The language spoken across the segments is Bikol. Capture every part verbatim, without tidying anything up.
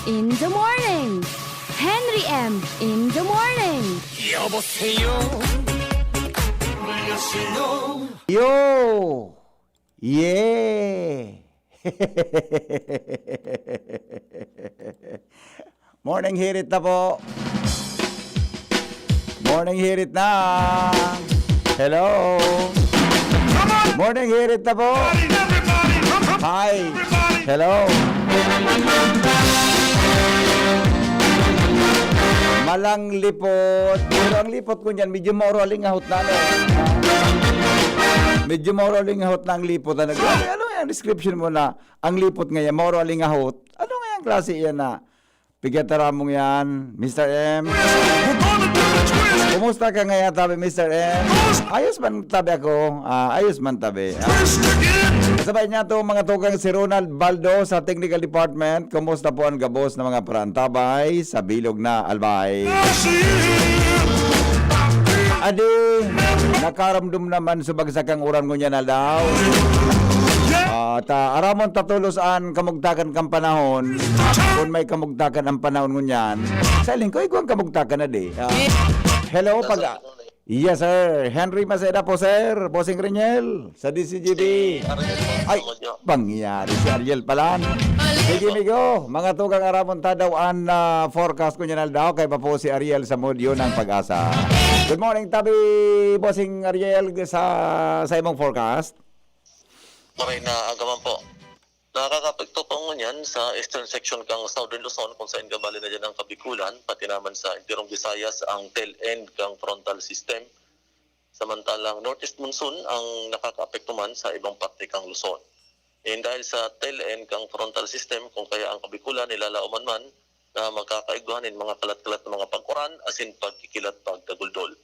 in the morning. Henry M in the morning. 여보세요. 안녕하세요. Yo! Yeah! Morning hirit na po. Morning hirit na. Hello. Morning hirit na po. Hi. Hello. Malang lipot. Pero ang lipot ko niyan, medyo mauro alingahot na, ano? Medyo mauro alingahot na ang lipot. Ano, ano, ano yung description mo na ang lipot ngayon, mauro alingahot? Ano nga yung klase yan na pigataramong yan, Mister M? Kumusta ka ngayon, tabi, Mister M? Ayos man, tabi, ako. Ah, ayos man, tabi. Ah. Sabay niya to, mga tugang, si Ronald Baldo sa Technical Department. Kumusta po ang gabos na mga parantabay sa bilog na albay? Adi, nakaramdom naman sa bagsak ang uran ngunyan na daw. At ah, aramon tatulos an kamugtakan kan panahon. Kun may kamugtakan ang panahon ngunyan, sa lingkoy ko ang kamugtakan na di. Ah, hello, pag... Yes, sir. Henry Maceda po, sir. Bossing Reniel, sa D C G B. Si Ariel po, Ay, sa Mudyo. Pangyari si Ariel pala. Sige, migo. Mga tugang aramon ta daw an ah, forecast ko niyan aldaw. Kay pa po si Ariel sa Mudyo ng Pag-asa. Good morning, tabi, Bossing Ariel, sa, sa imong forecast. Maray na agaman po. Nakakaapekto po ngunyan sa eastern section kang Southern Luzon, kung saan kabali na dyan ang Kabikulan, pati naman sa Intirong Visayas, ang tail end kang frontal system. Samantalang northeast monsoon ang nakakaapekto man sa ibang parte kang Luzon. And dahil sa tail end kang frontal system, kung kaya ang Kabikulan nilalaoman man na magkakaigwa nin mga kalat-kalat na mga pag-uran asin pagkikilat pagkaguldol.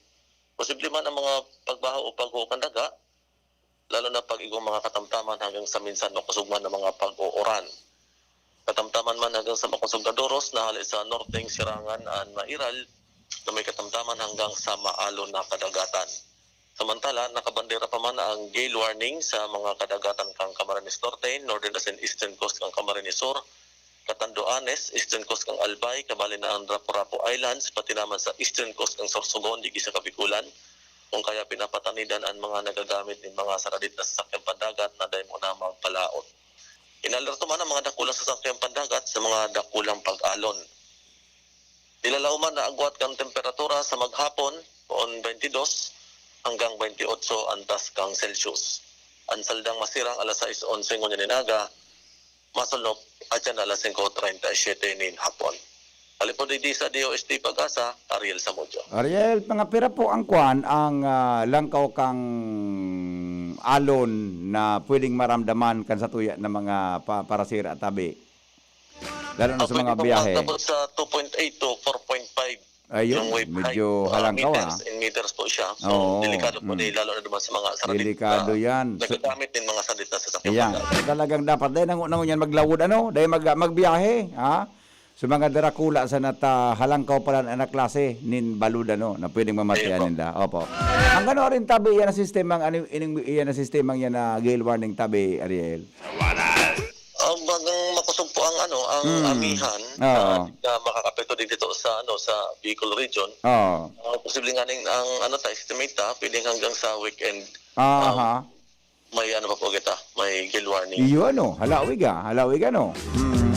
Posible man ang mga pagbaha o paghuho kan daga, lalo na pag igong mga katamtaman hanggang sa minsan makosog man na mga pag-uuran. Katamtaman man hanggang sa makosog na doros na hali sa norteng sirangan an mairal na may katamtaman hanggang sa maalon na kadagatan. Samantala, nakabandera pa man ang gale warning sa mga kadagatan kan Camarines Norte, Northern asin Eastern Coast kan Camarines Sur, Catanduanes, Eastern Coast kan Albay, kabali na ang Rapu-Rapu Islands, pati naman sa Eastern Coast kan Sorsogon, digdi sa Kabikulan, kung kaya pinapatanidan an mga nagagamit nin mga saradit na sasakyang pandagat na dai muna magpalaot. Inalerto man ang mga dakulang sasakyang pandagat sa mga dakulang pag-alon. Nilalaoman na agwat kan temperatura sa maghapon, poon twenty-dos hanggang twenty-otso an taas kang Celsius. An saldang masirang alas sais onse ngunyan nin aga, masulnop atyan na alas singko treinta y siete nin hapon. Hali po digdi sa D O S T Pag-asa, Ariel Samudio. Ariel, mga pira po ang kwan, ang ah, langkaw kang alon na pwedeng maramdaman kan sa tuya ng mga pa, parasira tabi? Lalo na sa Pwede mga po biyahe. Umabot sa two point eight to four point five Ayun, yung wave height, medyo ah, halangkaw, ah. Meters and meters po siya. So, Oo, delikado po mm. ni, lalo na naman sa mga saradit Delikado na yan. So, nagagamit ng mga saradit na sasakyan. Ayan. Pag-alon. Talagang dapat dahil nangu nangu yan maglawod ano, dahil mag, magbiyahe, ha? So mga darakula sa nata halangkaw pala na klase nin balud ano na pwedeng mamatian Ayun po. Ninda. Opo. Ang ano rin tabi iyan ang sistema ang ano ining iyan ang sistema yan na gale warning tabi, Ariel. Ang bagang makusog po ang ano, ang Mm. amihan Oo. na, na makakapekto din dito sa ano sa Bicol region. Oh. Uh, posible nga ning ang ano ta estimate ta, pwedeng hanggang sa weekend Aha. may ano pa po kita, may gale warning. Iyo ano, halawig ah, halawig ano. Hmm.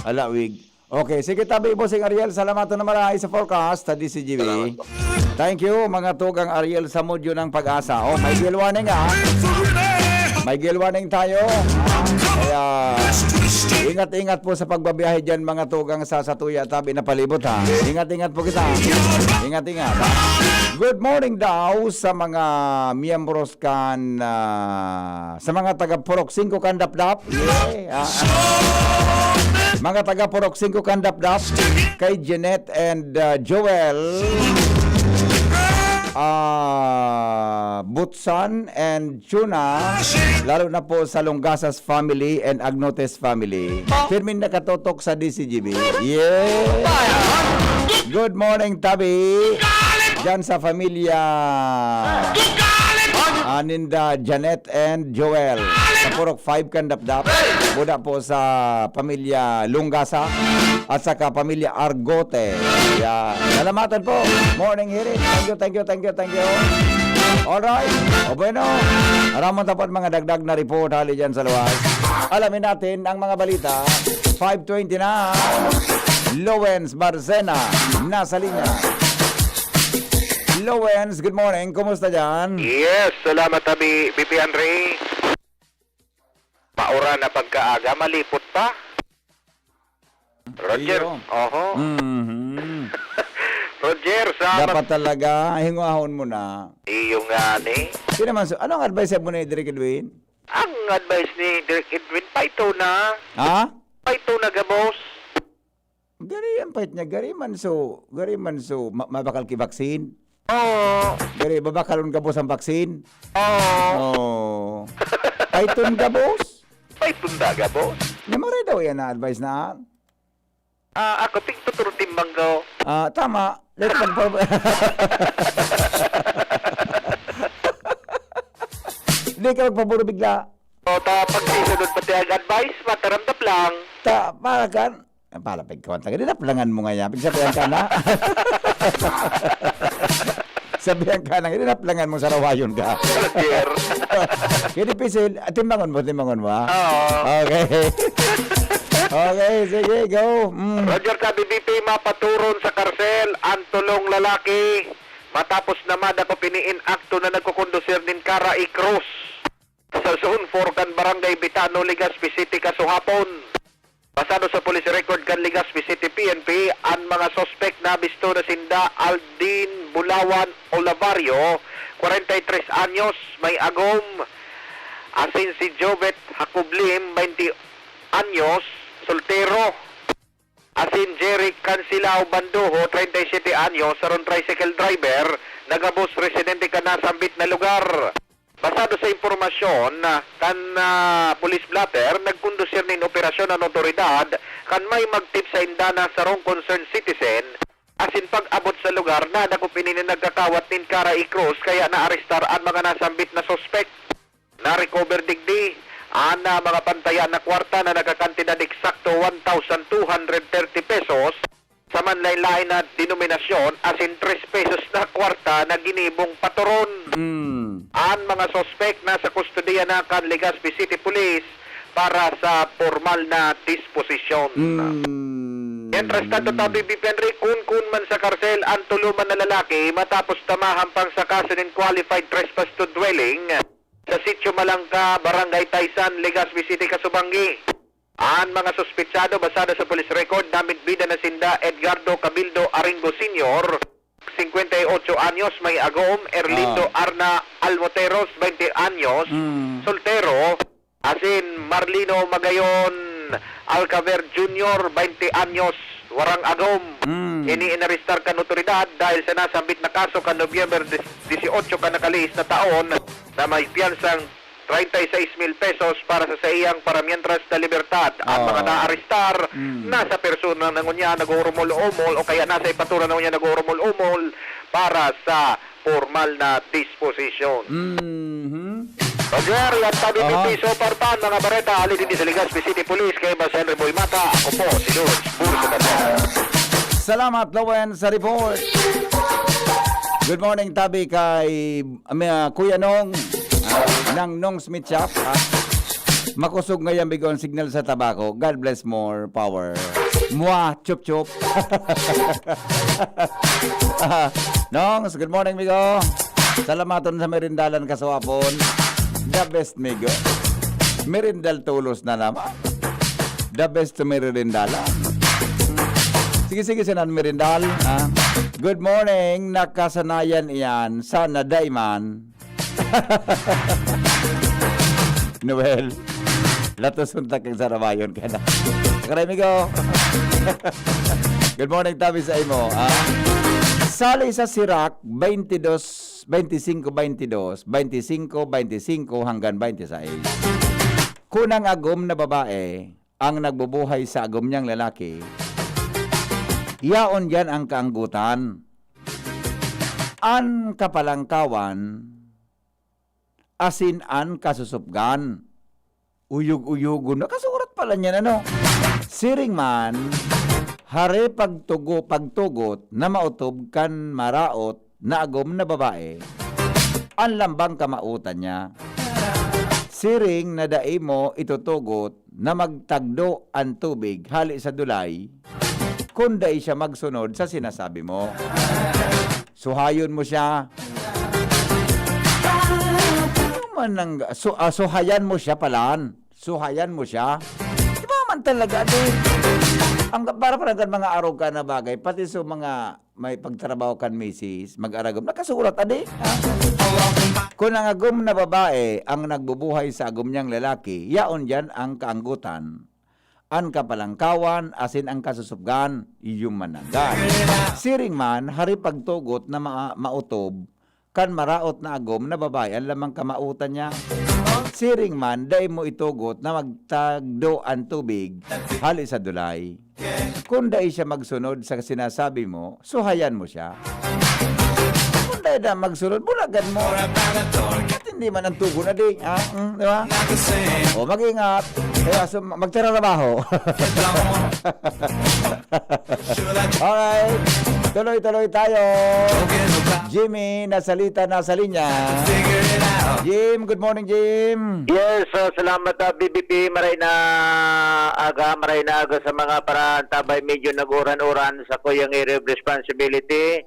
Halawig. Okay, sige tabi, Bossing Ariel, salamat na maray sa forecast sa D C G B. Salamat po. Thank you, mga tugang Ariel Samudio ng Pag-asa. Oh, may gale warning ah. May gale warning tayo. Kaya ingat-ingat po sa pagbabiyahe dyan, mga tugang sa Satuya, tabi na palibot ha. Ingat-ingat po kita. Ingat-ingat. Good morning daw sa mga miyembros kan ah, sa mga taga Purok singko kan Dapdap. Yeah, ah, ah. Mga taga Purok singko kan Dapdap, kay Jeanette and ah, Joel, ah, Butsan and Chuna, lalo na po sa Longgasas family and Agnotes family. Firmin nakatotok sa D C G B. Yeah! Good morning, tabi! Diyan sa pamilya Aninda Janet and Joel. Sa Purok five Kandapdap. Buda po sa pamilya Lungasa at saka pamilya Argote. Kaya, salamatan po. Morning, Hirit. Thank you, thank you, thank you, thank you. Alright. O bueno, aramon tapos mga dagdag na report hali dyan sa luwas. Alamin natin ang mga balita. Five twenty na. Lowens Barcena, nasa linya. Lowens, good morning. Kumusta dyan? Yes, salamat, Abi, B P Henry. Paura na pagkaaga, malipot pa. Roger, Iyo. Oho. Mhm. Roger, sa Dapat mag- talaga, hingwahon mo na. Iyo nga ni. Di naman, so, anong advice mo ni Direk Edwin? Ang advice ni Direk Edwin, paito na. Ha? Paito na gabos. Gari ang pait niya, gari man so, gari man so, ma- mabakal ki vaccine. Oo. Gari, babakalon gabos ang vaccine. Oo. Oo. Paiton gabos. Paiton da gabos. Nya maray daw yan na advice na. Ah, ako, pigtuturo timbang ko. Ah, tama. Let's magpa- Hindi ka magpaburo bigla. O, ta, pag sisunod pati ang advice, mataramdam lang. Ta, para kan, ang palapig ko, ang taga, dinaplangan mo nga yan. Pigsabihan ka na. Sabihan ka na, dinaplangan mo sa rawayon ka. Roger. Kaya di pisil, ah, timbangon mo, timbangon mo, ha? Oo. Okay. Okay, sige, go. Mm. Roger, sa B B P, mapaturon sa karsel ang tulong lalaki matapos na madakop ini in akto na nagkukondusir nin kara i-cross sa Zone four kan Barangay Bitano, Legazpi City, kasuhapon. Basado sa police record kan Legazpi City P N P, an mga suspek nabisto na sinda Aldin Bulawan Olavario, kwarenta y tres anyos, may agom, asin si Jovet Hakublim, baynte anyos, soltero, asin Jeric Cansilao Bandoho, treinta y siete anyos, sarong tricycle driver, na gabos residente kan nasambit na lugar. Basado sa impormasyon kan, ah, police blotter, nagkondusir nin operasyon an otoridad kan may magtip sainda na sarong concerned citizen, asin pag-abot sa lugar, nadakop ini na nagkakawat nin kara i-cross, kaya naarestar an mga nasambit na suspek. Na-recover digdi an, ah, mga pantayan na kwarta na nagkakantidad eksakto one thousand two hundred thirty pesos, sa manlaen-laen na denominasyon, asin tres pesos na kwarta na ginibong patoron. Mm. An mga suspek nasa kustodiya na kan Legazpi City Police para sa pormal na disposisyon. Mm. Mientras tanto, tabi, Bibi Henry, kunkun man sa karsel an tulo man na lalaki matapos tamahan pang sa kaso nin qualified trespass to dwelling sa Sitio Malangka, Barangay Taysan, Legazpi City, Kasubangi. An mga suspetsado, basado sa police record, namitbida na sinda Edgardo Cabildo Aringo Senior, singkwenta y ocho anyos, may agom, Erlindo Ah. Arna Almoteros, baynte anyos, Mm. soltero, asin Marlino Magayon Alcaver Junior, baynte anyos, warang agom. Mm. Ini inarestar kan otoridad dahil sa nasambit na kaso kan Nobyembre dieciocho kan nakalihis na taon na may piyansang treinta y seis mil pesos para sa saiyang paramientras na libertad. Ang Oh. mga naarestar, Mm. nasa persona na ngunyan nag-uurumol-umol o kaya nasa ipaturan na ngunyan nag-uurumol-umol para sa pormal na disposisyon. Mhm. Roger, yan tabi Aha. P P, so far pa ang mga bareta, hali din sa Legazpi City Police, kay Boss Henry Boy Mata. Ako po, si Lord Burso Bareta. Salamat, Lowen, sa report. Good morning, tabi kay, um, uh, Kuya Nong, ah, ng Nong Smith Shop, ah. Makusog ngayon, bigo ang signal sa tabako. God bless, more power. Mwah! Chup, chup. Ah, Nongs, good morning, migo. Salamaton sa merindalan kasuhapon. The best, migo. Merindal tulos na naman. The best sa merindalan. Sige, sige, sinan merindal, ha? Good morning, nakasanayan iyan. Sana daiman. Noel, latos unta kang sarabayon ka na. Karay, migo. Good morning, tabi sa imo, ah. Sali sa Sirak, twenty-two, twenty-five, twenty-two, twenty-five, twenty-five hanggang twenty-six. Kun ang agom na babae, ang nagbubuhay sa agom niyang lalaki, yaon diyan ang kaanggutan. An kapalangkawan, asin an kasusupgan. Uyog-uyogon. Nakasurat pala niyan, ano? Siring man, hare pagtugo, pagtugot na maotob kan maraot na agom na babae, an lambang kamautan niya. Siring na dai mo itutugot na magtagdo an tubig hale sa dulay, kun dai siya magsunod sa sinasabi mo. Suhayon mo siya. Ano man ang, su-, ah, suhayan mo siya palan. Suhayan mo siya. Di ba man talaga, di? Ang, para, para kan mga arog ka na bagay, pati sa mga may pagtrabaho kan misis, mag-aragom, nakasurat, adi? Ha? Kung ang agom na babae ang nagbubuhay sa agom niyang lalaki, yaon diyan ang kaanggutan, an kapalangkawan, asin ang kasusubgan, iyo mananggad. Siring man, hari pagtugot na ma-, maotob, kan maraot na agom na babae an lamang kamautan niya. Siring man, dai mo itugot na magtagdo an tubig hali sa dulay. Kun dai siya magsunod sa sinasabi mo, suhayan mo siya. Kun dai na magsunod, bulagan mo. At hindi man ang tugon na di, ha? Mm, di ba? O, mag-ingat. Kaya, so, magtrabaho. Alright. Tuloy-tuloy tayo. Jimmy, nasalita na sa linya. Jim, good morning, Jim. Yes, uh, salamat, uh, B B P. Maray na aga, maray na aga sa mga paraantabay. Medyo nag-uran-uran sa kuyang area of responsibility.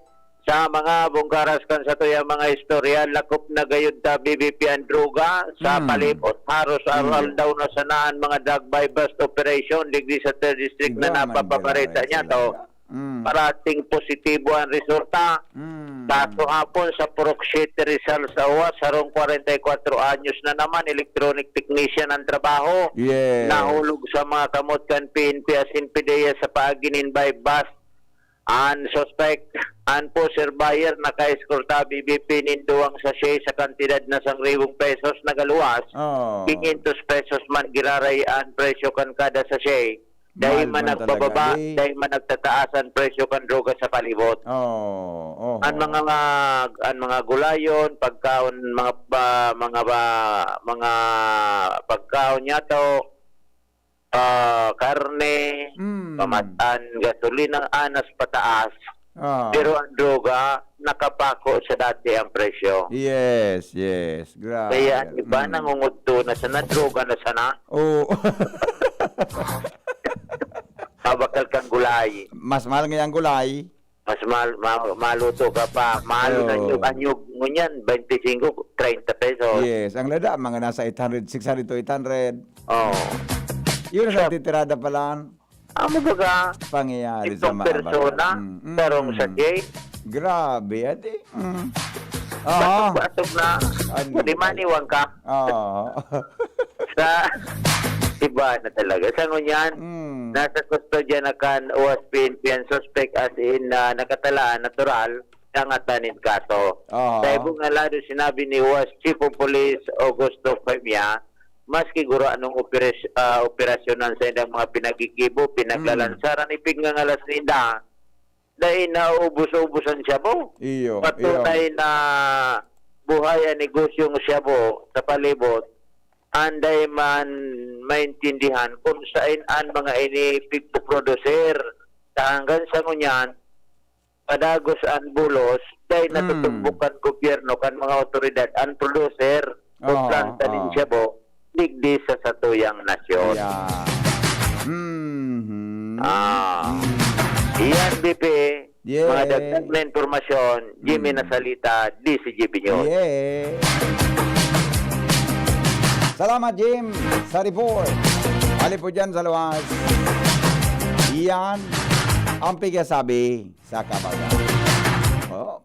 Sa mga bungkaras kan satuyang mga istorya, lakop na gayud ta B B P ang droga sa Hmm. palibot. Haros Hmm. aral daw na sana ang mga drug buy-bust operation digdi sa third district na Graman, napapabareta graman niya to. talaga. Mm. Parating positibo ang resulta. Mm. Kaso hapon sa Purok Siete, Rizal, sa Uwas, sarong kwarenta y kwatro anyos na naman, electronic technician ang trabaho. Yes. Nahulog sa mga kamot kan P N P asin PDEA sa paagi nin buy-bust. An suspect, an pusher buyer, nakaeskorta B B P nin duwang sachet sa kantidad na sangribong pesos, nagaluwas. Oo. Quinientos pesos man giraray an presyo kan kada sachet. Dai Mahal man man talaga, nagbababa, di. Dai man nagtataas an presyo kan droga sa palibot. Oo, oho. An mga, an mga gulayon, pagkaon, mga ba-, mga ba-, mga pagkaon niya to, ah, karne, Mm. pamatan, gasolina, anas pataas. Ah. Pero ang droga, nakapako sa dati ang presyo. Yes, yes. Grabe. Kaya ang iba Mm. nangungudto na sana, droga na sana. Oo. Pabakal kang gulay. Mas mahal ngayon ang gulay. Mas mahal, ma-, maluto ka pa. Mahal Oo. na nyug. Ang nyug ngunyan, twenty-five, treinta pesos. Yes, ang lada, mga nasa eight hundred, six hundred to eight hundred. Oo. Yun ang Sa natitirada pa lang. Amo baga, Pangyayari sa itong mga persona, baga. Mm, mm, sarong mm. sachet. Grabe, ate. Mm. Aha. Basog-basog na. Ano? Di maniwang ka. Oo. Sa iba na talaga. Sa ngunyan, Mm. nasa kustodya na kan Uwas P N P ang suspect, as in, ah, nakatalaan, natural, kangatan nin kaso. Aha. Sa ibong na lado, sinabi ni Uwas Chief of Police Augusto Femia, maski guro anong operas-, ah, operasyon ang saindang mga pinaggigibo, pinaglalansaran, Mm. ipigngangala sa ninda, dai naubos-ubos an shabu. Iyo, Patunay iyo. na buhay an negosyong shabu sa palibot, anday man maintindihan kung saen an mga ini pigpoproduser. Ta hanggang sa ngunyan, padagos an bulos, dai Mm. natutumbok kan gobyerno, kan mga awtoridad, an producer o Oo, planta nin oo. shabu, digdi sa satuyang nasyon. Yeah. Mhm. Ah. Mm. Iyan, B P, Yay. mga dagdag na impormasyon, Jimmy Mm. Nasalita, D C G B News. Yay. Salamat, Jim, sa report. Ali po dyan sa luwas. Iyan ang pigsasabi sa kabagan. Oh,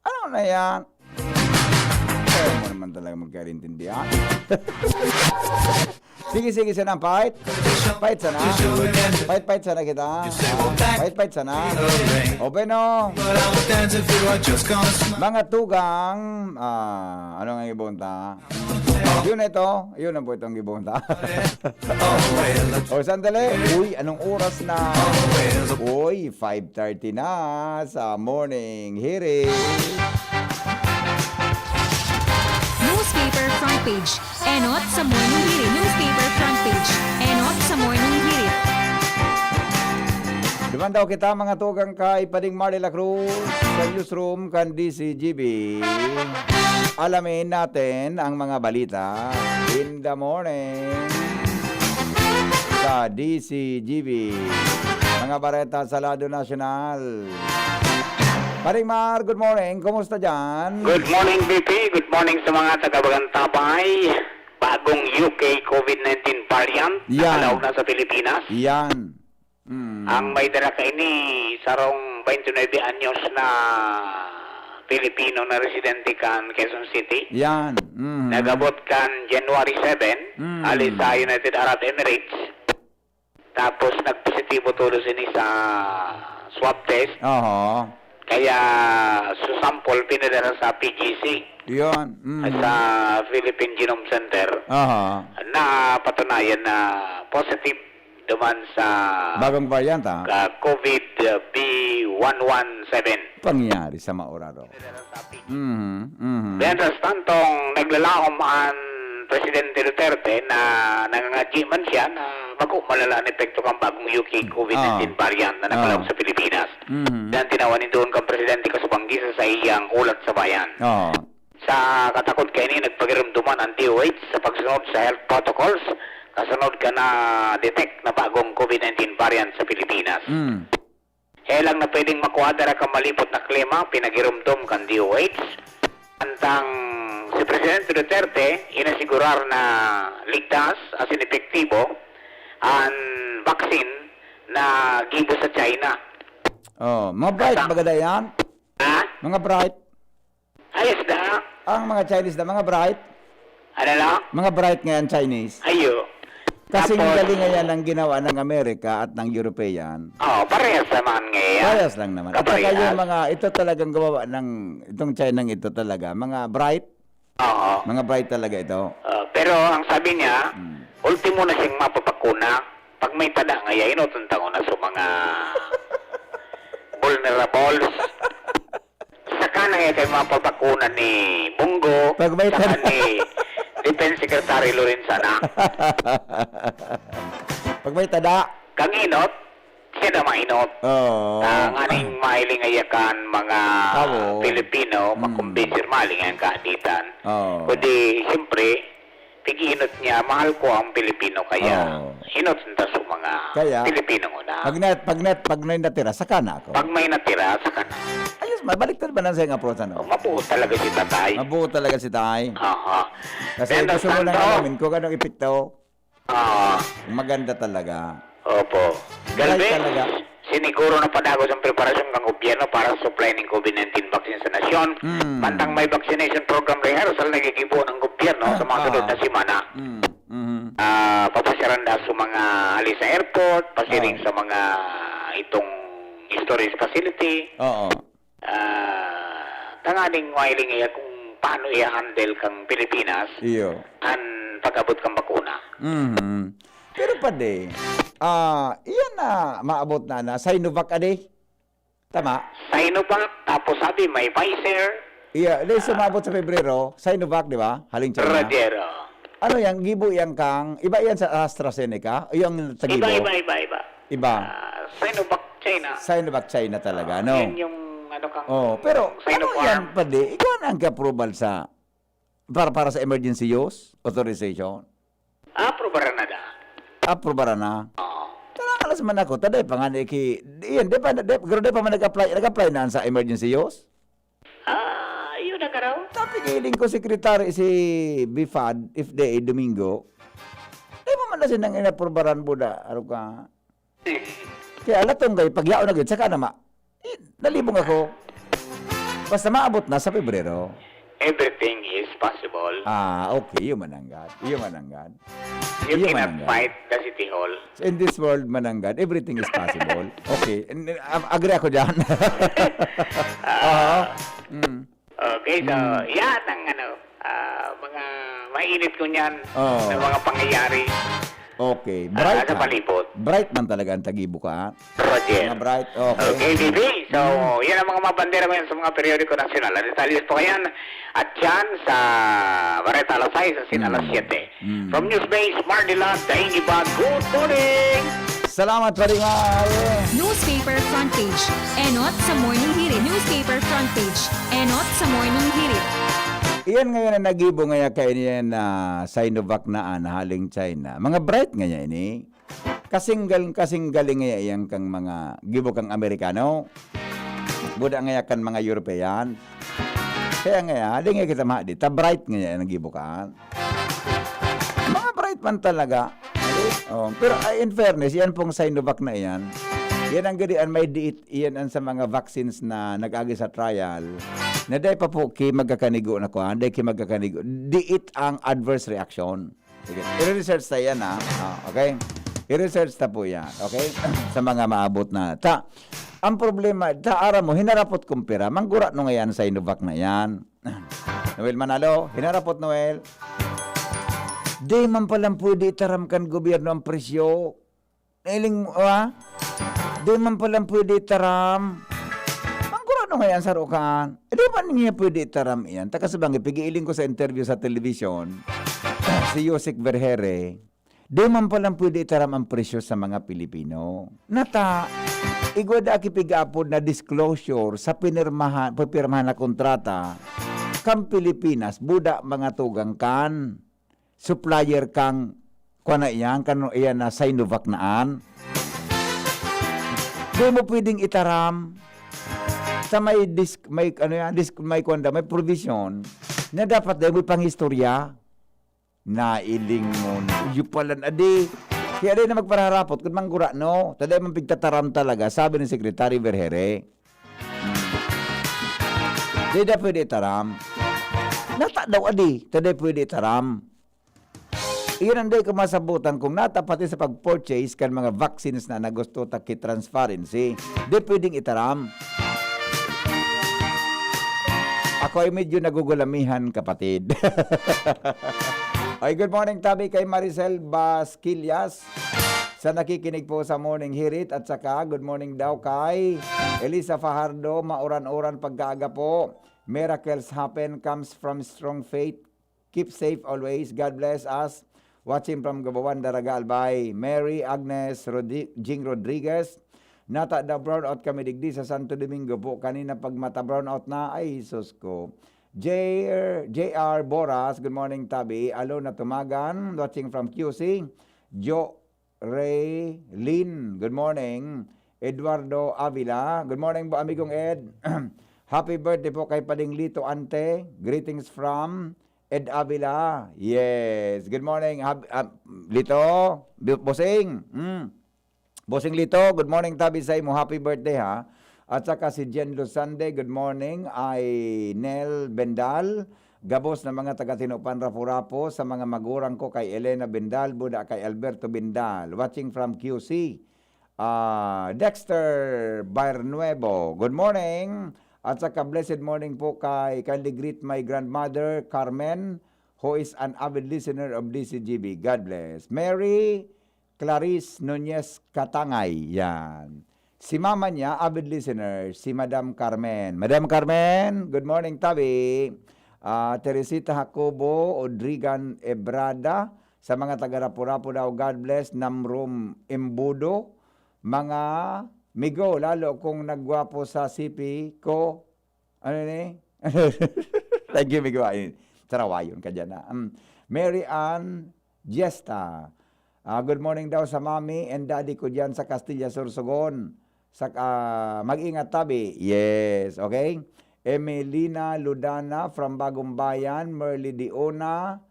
ano na yan? Kaya mo naman talaga magkaintindihan. Sige, sige, sana, fight. Fight sana. Fight, fight sana kita. Fight, fight sana. O, bueno. Mga tugang, ah, ano nga ibon ta? Yun ito. Yun na po itong gibong ta. O, sandali. Uy, anong oras na? Uy, five thirty na sa morning. Hearing. Newspaper front page. Enot sa Morning Hirit. Newspaper front page. Enot sa Morning Hirit. Duman daw kita, mga tugang, kay Pading Mar de la Cruz sa newsroom kan D C G B. Alamin natin ang mga balita in the morning sa D C G B. Mga bareta sa lado nasyonal. Pading Mar, good morning. Kumusta dyan? Good morning, B P. Good morning sa mga taga-Bagantabay. Bagong U K COVID nineteen variant Yan. nakalaog na sa Pilipinas. Yan. Mm. Ang may dara kaini, sarong twenty-nine anyos na Pilipino na residente kan Quezon City. Yan. Mm. Nag-abot kan January seven, Mm. hali sa United Arab Emirates. Tapos nagpositibo tolos ini sa swab test. Oho. Kaya sa sample pinadala sa P G C, Yun. Mm. sa Philippine Genome Center, Aha. na patunayan na positive duman sa Bagong variant, ah. ka COVID B one one seven. Pangyari sa maurado. Mhm, mhm. Mientras tantong naglalahom an Presidente Duterte na nangangadyi man siya na bako malala an epekto kan bagong U K COVID nineteen Ah. variant na nakalaog Ah. sa Pilipinas. Mhm. Yan tinawan nin doon kan Presidente kasubang gisa sa iyang hulat sa bayan. Oo. Sa katakod kaini, nagpagiromdoman ang D O H sa pagsunod sa health protocols kasunod kan na-detect na bagong COVID nineteen variant sa Pilipinas. Mm. Kaya lang na pwedeng makuha dara kan malipot na klima, pinagiromdom kan D O H. Antang si Presidente Duterte, inasigurar na ligtas asin epektibo an vaccine na gibo sa China. Oh, mga bright Sa- baga yan? Ha? Mga bright. Ayos na. Ang mga Chinese na, mga bright. Ano na? Mga bright ngayon, Chinese. Ayo. Kasi Tapos, galing ngayon ang ginawa ng Amerika at ng European. Oh, parehas naman ngayon. Parehas lang naman. At saka Kaparehas. yung mga, ito talagang gawa ng, itong Chinang ito talaga, mga bright. Oo. Mga bright talaga ito. Ah, pero ang sabi niya, Hmm. ultimo na siyang mapapakuna. Pag may tada ngayon, inutang ko na sa mga vulnerables. Saka na nga kayo mapapakuna ni Bonggo, Pag may saka tada- ni Defense Secretary Lorenzana. Pag may tada. Kang inot, siya na mainot. Oo. Ah, nganing mahiling ayakan mga Abo. Pilipino, Mm. makumbinsi mahiling ang kaaditan. Oo. Kundi, siyempre, pag-inot niya, mahal ko ang Pilipino, kaya Oo. inot nita sa mga Kaya, Pilipino muna. pag na-, pag na-, pag may natira, saka na ako. Pag may natira, saka na. Ayos, mabaliktad ba na sa iyong approach, ano? Oh, mabuo talaga si tatay. Mabuo talaga si tay. Aha. Kasi Then, gusto mo lang tanto. alamin kung anong epekto. Ah. Maganda talaga. Opo. Right Galvez, talaga. siniguro na padagos ang preparasyon ng gobyerno para sa supply ng COVID nineteen vaccine sa nasyon. Mm. Mantang may vaccination program rehearsal na gigibo ng gobyerno sa mga Ah, sunod ah. na semana. Mm, mhm. Ah, papasyaran na sa mga hali sa airport, pasiring Ah. sa mga itong storage facility. Oo. Ah, tanganing mahiling iya kung paano i-handle kang Pilipinas Iyo. an pag-abot kang bakuna. Mhm. Pero padi, ah, iyan na maabot na na Sinovac adi. Tama? Sinovac, tapos sabi may Pfizer. Iya, di Ah. sumabot sa Pebrero, Sinovac, di ba? Haling China. Radero. Ano yan? Gibo yan kang, iba yan sa AstraZeneca? O yung tagibo? Iba, iba, iba, iba. Iba. Ah, Sinovac China. Sinovac China talaga, Ah, no? yun yung ano kang Oh, pero ano Sinopharm. yan, padi? Ikaw na ang approval sa, para, para sa emergency use authorization? Aprobar na da. Aprobar na? Oo. Talaga alas man ako, taday pa nga ni ki-, iyan, di pa, di, pero di pa man nag-apply, nag-apply na sa emergency use? Ah, yun na ka raw. Tapi giling ko, secretary si Bifad, F D A Domingo. Di mo man na sinang inaprobaran, Buda. Ano ka? Kaya alatong kay pagyaon na gid, saka na ma-, eh, nalibong ako. Basta maabot na sa Pebrero. Everything is possible. Ah, okay. Iyo mananggad. Iyo mananggad. You Iyo cannot mananggad. fight the city hall. In this world, mananggad, everything is possible. Okay. N-, ag-, agree ako dyan. Ah. Oo. Mm. Okay, so, Mm. yan ang ano, ah, mga mainit ko niyan Oo. na mga pangyayari. Okay, bright sa palibot. Bright man talaga ang Tagibo ka. Roger. Mga bright, okay. Okay, D B. So, yan ang mga mabandera ngayon sa mga periodiko nasyonal. Ang detalye po yan. At yan sa Bareta alas sais, asin alas siyete. Mm. From Newsbase, Mardilan, Daingiba, good morning! Salamat, Paring Al. Newspaper front page. Enot sa Morning Hirit. Newspaper front page. Enot sa Morning Hirit. Iyan ngayon ang nagibo ngaya kaini yan na Sinovac na, ah, na haling China. Mga bright ngaya ini. Kasinggal, kasinggaling ngaya iyan kang mga gibo kang Amerikano. Buda ngaya kan mga European. Kaya ngaya, hali ngaya kita mahadi. Ta bright ngaya ang gibo kan. Mga bright man talaga. Oh, pero, ah, in fairness, yan pong Sinovac na yan. Yan ang gadian, may diit, yan ang sa mga vaccines na nag-agi sa trial, na dai pa po ki magkakanigo na kuan, dai ki magkakanigo. Diit ang adverse reaction. Sige, i-research ta yan, ha? Ah, okay? I-research ta po yan, okay? Sa mga maabot na. Ta, ang problema, ta, aram mo, hinarapot kong pira, manggura no ngayan sa Sinovac na yan. Noel Manalo, hinarapot, Noel. Di man palang pwede itaram kan gobyerno ang presyo. Nailing, ah? Di man palang pwede itaram. Manggura no ngayan sa rukan. Eh, di man niya pwede itaram iyan. Taka sa banggi, pigiiling ko sa interview sa television, si Yusek Vergere. Di man palang pwede itaram ang presyo sa mga Pilipino. Nata, igwa da kipig-apod na disclosure sa pinirmahan, pipirmahan na kontrata kan Pilipinas, buda mga tugang kan supplier kang kuwan na iyan, kan iyan na Sinovac na an. Di mo pwedeng itaram sa may disk, may ano yan, disk, may kuwan da, may provision na dapat dahil may pangistorya. Nailingon. Iyo pala na di. Kaya di na magpararapot kung manggura, no? Taday man pigtataram talaga, sabi ni Secretary Vergere. Hmm. Di da pwede itaram. Nata daw adi, taday pwede itaram. Iyon ang di ko masabutan kung nata pati sa pag-purchase kan mga vaccines na nagusto ta ki transparency. Di pwedeng itaram. Ako ay medyo nagugulamihan, kapatid. Ay, good morning, tabi kay Maricel Basquillas. Sa nakikinig po sa Morning Hirit at saka good morning daw kay Elisa Fajardo, mauran-uran pagkaaga po. Miracles happen comes from strong faith. Keep safe always. God bless us. Watching from Gabawan, Daraga, Albay. Mary Agnes Rodri-, Jing Rodriguez. Nata daw brownout kami digdi sa Santo Domingo po. Kanina pagmata brownout na. Ay, sus ko. J R, J R Boras, good morning, tabi. Alo na Tumagan, watching from Q C. Jo Raylin, good morning. Eduardo Avila, good morning po, amigong Ed. Happy birthday po kay Pading Lito Ante. Greetings from Ed Avila. Yes. Good morning, Hab-, ah, Lito. Bu-, Bossing. Mm. Bossing Lito, good morning, tabi sa imo. Happy birthday, ha. At saka si Jen Lusande, good morning. Ay Nel Bendal, gabos na mga taga Tinopan, Rapu-Rapu, sa mga magurang ko, kay Elena Bendal, buda kay Alberto Bendal. Watching from Q C. Ah, Dexter Barnuevo, good morning. At saka blessed morning po kay, kindly greet my grandmother, Carmen, who is an avid listener of D C G B. God bless. Mary Clarice Nunez Katangay, yan. Si mama niya, avid listener, si Madam Carmen. Madam Carmen, good morning, tabi. Ah, Teresita Jacobo, Odrigan Ebrada, sa mga taga Rapu-Rapu daw, God bless, Namrum Embudo, mga migo, lalo kung nagwapo sa sipi ko, ano ni? Thank you, migo. Ay, sarawayon ka dyan, ha? Um, Mary Ann Giesta. Ah, good morning daw sa mami and daddy ko dyan sa Castilla, Sorsogon. Sa, ah, mag-ingat, tabi. Yes, okay? Emelina Ludana from Bagong Bayan, Merly Diona,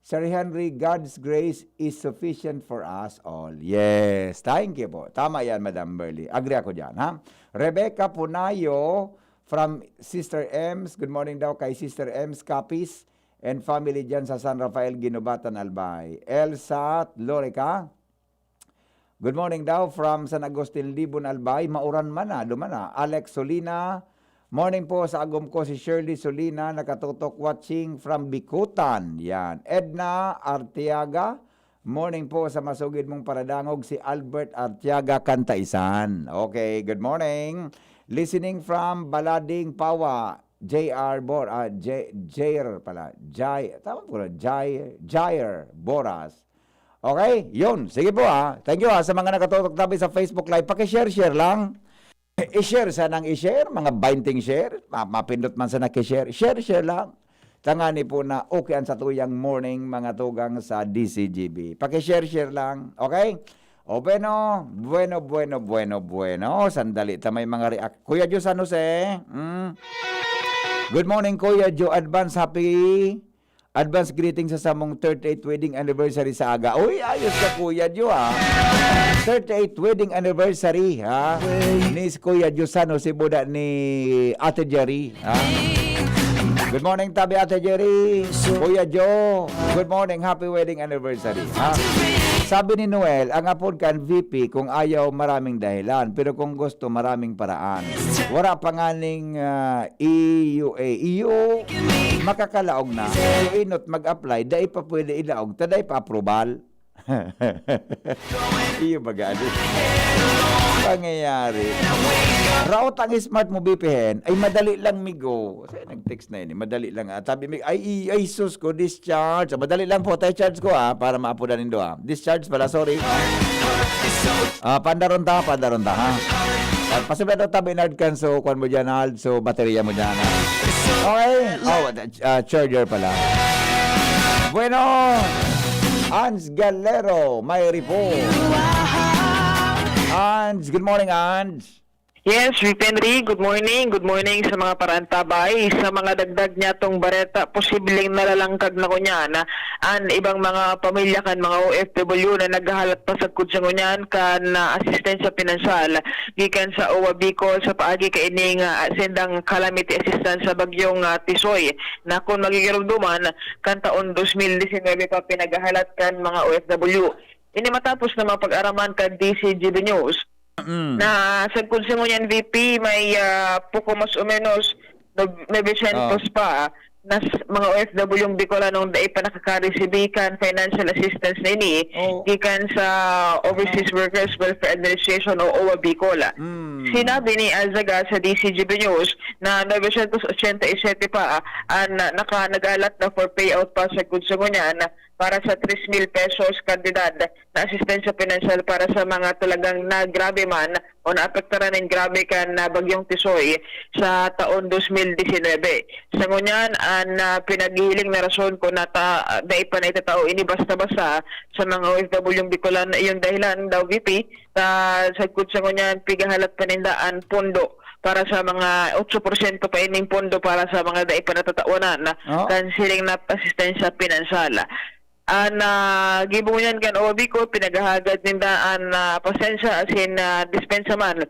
Sir Henry, God's grace is sufficient for us all. Yes, thank you po. Tama yan, Madam Merly. Agree ako dyan, ha? Rebecca Punayo from Sister Ems. Good morning daw kay Sister Ems Capis and family dyan sa San Rafael, Guinobatan, Albay. Elsa Lorica, good morning daw from San Agustin, Libon, Albay. Mauran man na, duman na. Alex Solina, morning po sa agom ko si Shirley Solina, nakatutok watching from Bicutan. Yan. Edna Arteaga, Morning po sa masugid mong paradangog, si Albert Artiaga, Cantaisan. Okay, good morning. Listening from Balading, Pawa, J R Bor-, ah, J-, Jair pala. Jai-, tama po na, Jai-, Jair Boras. Okay, yun. Sige po, ah. Thank you, ah, sa mga nakatutok tabi sa Facebook Live. Paki-share-share lang. I-share sanang i-share, mga bainting share. Ma-, mapindot man sana ki-share. Share-share lang. Tangani po na okay ang satuyang morning, mga tugang sa D C G B. Paki-share-share lang, okay? O bueno, bueno, bueno, bueno, bueno. Sandali ta, may mga react. Kuya Jo San Jose, mm. Good morning, Kuya Jo. Advance happy, advance greeting sa samong thirty-eight wedding anniversary sa aga. Uy, ayos ka, Kuya Jo, ah. Thirty-eight wedding anniversary, ha? Ni Kuya Jo San Jose, buda ni Ate Jerry, ha? Good morning, tabi, Ate Jerry. Kuya Jo, good morning. Happy wedding anniversary, ha? Sabi ni Noel, ang apod kan V P, kung ayaw, maraming dahilan. Pero kung gusto, maraming paraan. Wala pa nga ning, ah, E U A. E U, makakalaog na. So, inot mag-apply, dai pa pwede ilaog, ta dai pa approval. Iyo baga, ano? Pangyayari. Raot ang smart mo, B P N. Ay, madali lang, migo. Kasi nag-text na yun, eh. Madali lang, ah. Sabi, mig-, ay, i-, ay, sus ko, discharge. Madali lang po, tayo charge ko, ah, para maapudan nindo, ah. Discharge pala, sorry. Ah, pandaron ta, pandaron ta, ha? Ah, pasabay daw tabi, Nard, kan, so, kwan mo dyan, Nard, so, baterya mo dyan, ha? Okay. Oh, ah, charger pala. Bueno, Ans Galero, may report. Ans, good morning, Ans. Yes, Rick Henry, good morning. Good morning sa mga parantabay. Sa mga dagdag niyatong bareta, posibleng nalalangkag na kunyan an ibang mga pamilya kan mga O F W na naghahalat pa sagkod sa ngunyan kan, ah, asistensya pinansyal gikan sa O W A Bicol sa paagi kaining, ah, sendang calamity assistance sa bagyong, ah, Tisoy na kun magigiromdoman kan taon dos mil disinebe pa pinaghahalat kan mga O F W. Ini matapos na mapag-araman kan D C G B News Mm. na sagkod sa ngunyan V P may, ah, poko mas o menos nob-, novecientos Ah. pa na s-, mga O F W ang Bicolanong dai pa nakakaresibi kan financial assistance na ini Oo. gikan sa Overseas Ano? Workers Welfare Administration o O W A Bicol. Mm. Sinabi ni Alzaga sa D C G B News na novecientos ochenta y siete pa an naka-, naghahalat na for payout pa sagkod sa ngunyan para sa tres mil pesos kantidad na asistensya pinansyal para sa mga talagang nagrabe man o naapektaran nin grabe kan, ah, Bagyong Tisoy sa taon dos mil disinebe. Sa ngunyan, an, ah, pinaghihiling na rason kun nata-, dai pa naitatao ini basta-basta sa mga O F W Bicolan. Iyong dahilan daw, V P, ta sagkod sa ngunyan, pighahalat pa ninda an pondo para sa mga otso porsyento pa ining pondo para sa mga dai pa natatawanan Oh. kan siring na asistensya pinansyal. An, ah, gibo ngunyan kan O W A Bicol, pinaghahagad ninda an, ah, pasensya asin, ah, dispensa man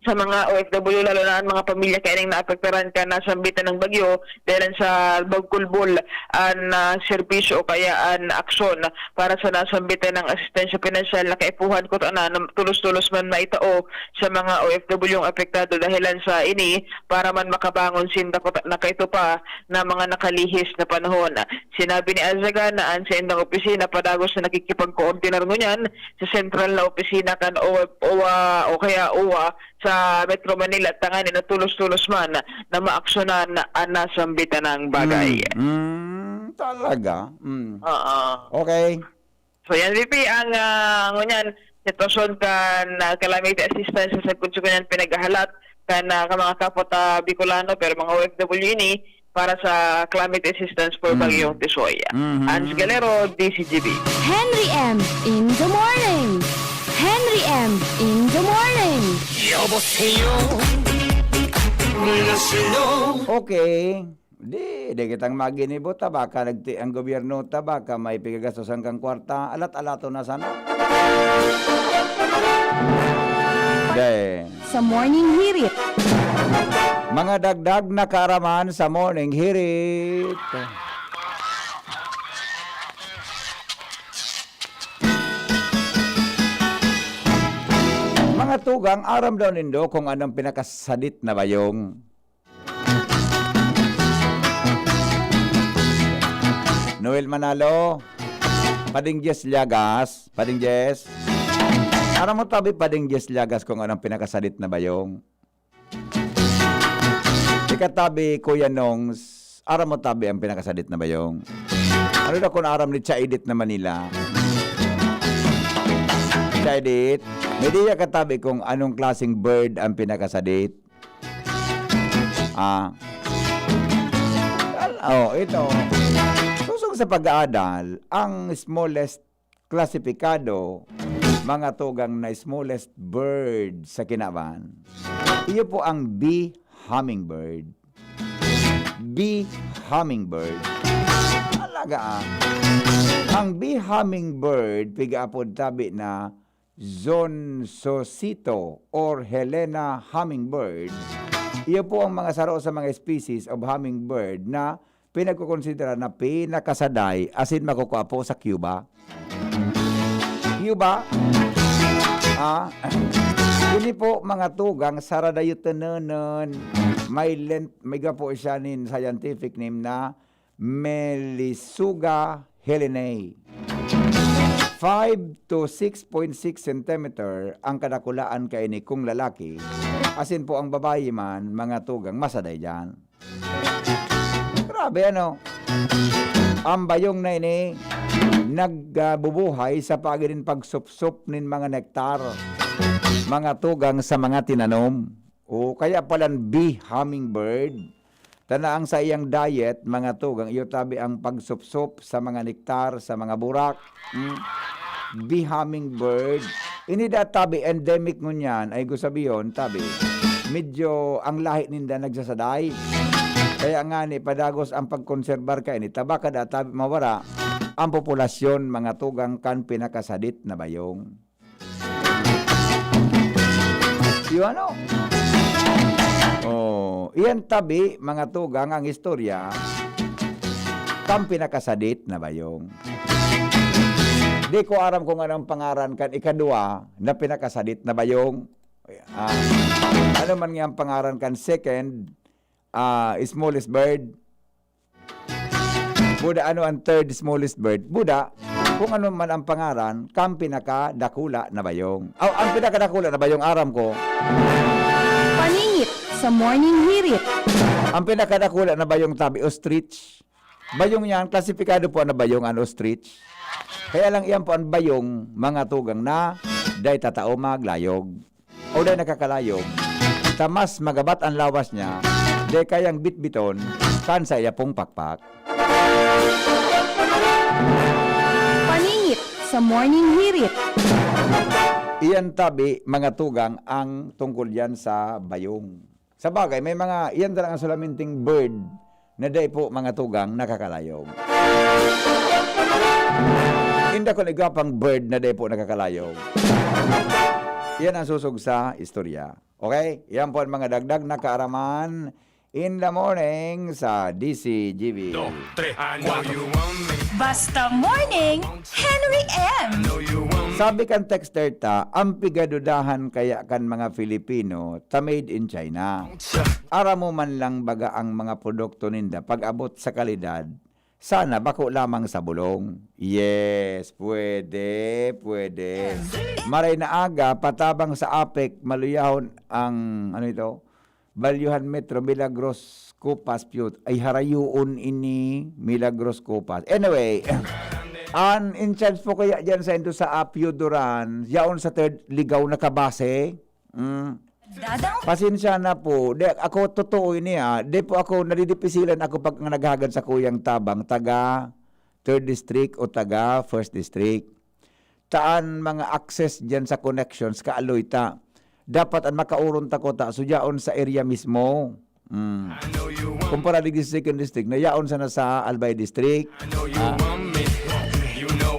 sa mga O F W, lalo na an mga pamilya kaining naapektaran kan nasambitan na bagyo, dahil sa bagkulbol an, ah, serbisyo o kaya an aksyon para sa nasambitan na asistensya pinansyal na kaipuhan kutana na tulos-tulos man maitao sa mga O F W ang apektado dahilan sa ini para man makabangon sinda kuta-, na kaito pa na mga nakalihis na panahon. Sinabi ni Alzaga na an saindang opisina padagos na nakikipagkoordinar ngunyan sa sentral na opisina kan O W A o kaya O W A sa Metro Manila tanganing na tulos-tulos man na maaksyonan an nasambitan na bagay. Mm, mm, talaga? Mm. Oo. Okay. So, yan, V P, ang, ah, ngunyan, sitwasyon kan, ah, calamity assistance sa sagkod sa ngunyan pinaghahalat kan, ah, ka mga kapwa ta Bicolano, pero mga O F W ini, para sa calamity assistance for Mm. Bagyong Tisoy. Mhm. Ans Galero, D C G B. Henry M in the morning. Henry M in the morning. 여보세요. 안녕하세요. Okay. Di, di kitang maginibo ta, baka nagti-, ang gobyerno ta, baka may pigagastosan kang kwarta, alat-alaton na sana. Di. Sa Morning Hirit. Mga dagdag na kaaraman sa Morning Hirit. Mga tugang, aram daw nindo kung anong pinakasadit na bayong Noel Manalo. Pading Jess Llagas. Pading Jess. Aram mo tabi, Pading Jess Llagas, kung anong pinakasadit na bayong? Ika tabi, Kuya Nongs, aram mo tabi ang pinakasadit na bayong? Ano na kung aram ni Chaidit na Manila? Chaidit, may diya ka tabi kung anong klaseng bird ang pinakasadit? Ah. Al-, oh, ito. Susog sa pag-aadal, ang smallest klasipikado, mga tugang na smallest bird sa kinaban, iyo po ang bee hummingbird. Bee hummingbird. Talaga, ah. Ang bee hummingbird, pigaapod tabi na Zonsosito or Helena hummingbird. Iyo po ang mga saro sa mga species of hummingbird na pinagkukonsidera na pinakasaday asin makukua po sa Cuba. Cuba? Ah, ini po, mga tugang, saradayo tenonon. May lent-, may gapo siya nin scientific name na Melisuga helenae. Five to six point six centimeter ang kadakulaan kaini kung lalaki, asin po ang babayi man, mga tugang, masaday diyan. Grabe, ano? Ang bayong na ini, nagbubuhay sa paagi nin pagsupsop nin mga nektar, mga tugang sa mga tinanom. O kaya palan bee hummingbird. Tana ang saiyang diet, mga tugang, iyo tabi ang pagsupsop sa mga nektar, sa mga burak. Hmm? Bee hummingbird. Ini da tabi, endemic ngunyan, ay gusabihon, tabi. Medyo ang lahi ninda nagsasaday. Kaya nga ni, padagos ang pagkonserbar kaini, ta baka da tabi mawara ang populasyon, mga tugang, kan pinakasadit na bayong. Yung ano? Oh, iyan tabi, mga tugang, ang istorya kan pinakasadit na bayong. Di ko aram kung anong pangaran kan ikadwa na pinakasadit na bayong. Ah, ano man nga ang pangaran kan second, ah, smallest bird? Buda, ano ang third smallest bird? Buda, kung ano man ang pangaran, kan pinakadakula na bayong. Aw, ang pinakadakula na bayong, aram ko. Paningit sa Morning Hirit. Ang pinakadakula na bayong tabi, ostrich. Bayong yan, klasipikado po na bayong ang ostrich. Kaya lang iyan po ang bayong, mga tugang, na dai tatao maglayog. O dai nakakalayog, ta mas magabat ang lawas niya, dai kayang bitbiton kan sa iya pong pakpak. Paningit sa Morning Hirit. Iyan tabi, mga tugang, ang tungkol yan sa bayong. Sa bagay, may mga, iyan talaga ang sulaminting bird na dai po, mga tugang, nakakalayog. Inda kun igwa pang bird na dai po nakakalayog. Yan ang susog sa istorya. Okay? Yan po ang mga dagdag na kaaraman in the morning sa D C G B. Dos, tres, cuatro. Basta morning, Henry M. Sabi kan texter ta, ang pigadudahan kaya kan mga Filipino, ta made in China. Aram mo man lang baga ang mga produkto ninda pag-abot sa kalidad, sana bako lamang sa bulong. Yes, pwede, pwede. Maray na aga, patabang sa apek, maluyahon ang, ano ito? Balyuhan Metro, Milagros Copas, Piyut. Ay, harayoon ini, Milagros Copas. Anyway, an in charge po kaya dyan sa indo sa Apio Duran, yaon sa third ligaw na kabase. Mm. Dadang- Pasensya na po. Di, ako, totoo ini, ah. Di po ako nadidipisilan ako pag naghagad sa kuyang tabang, taga third district o taga first district. Taan mga access dyan sa connections, kaaloy ta. Dapat ang makauron ta ko ta, sudyaon sa area mismo. Mm. Kumpara digdi sa second district, na yaon sana sa Albay District. Ah.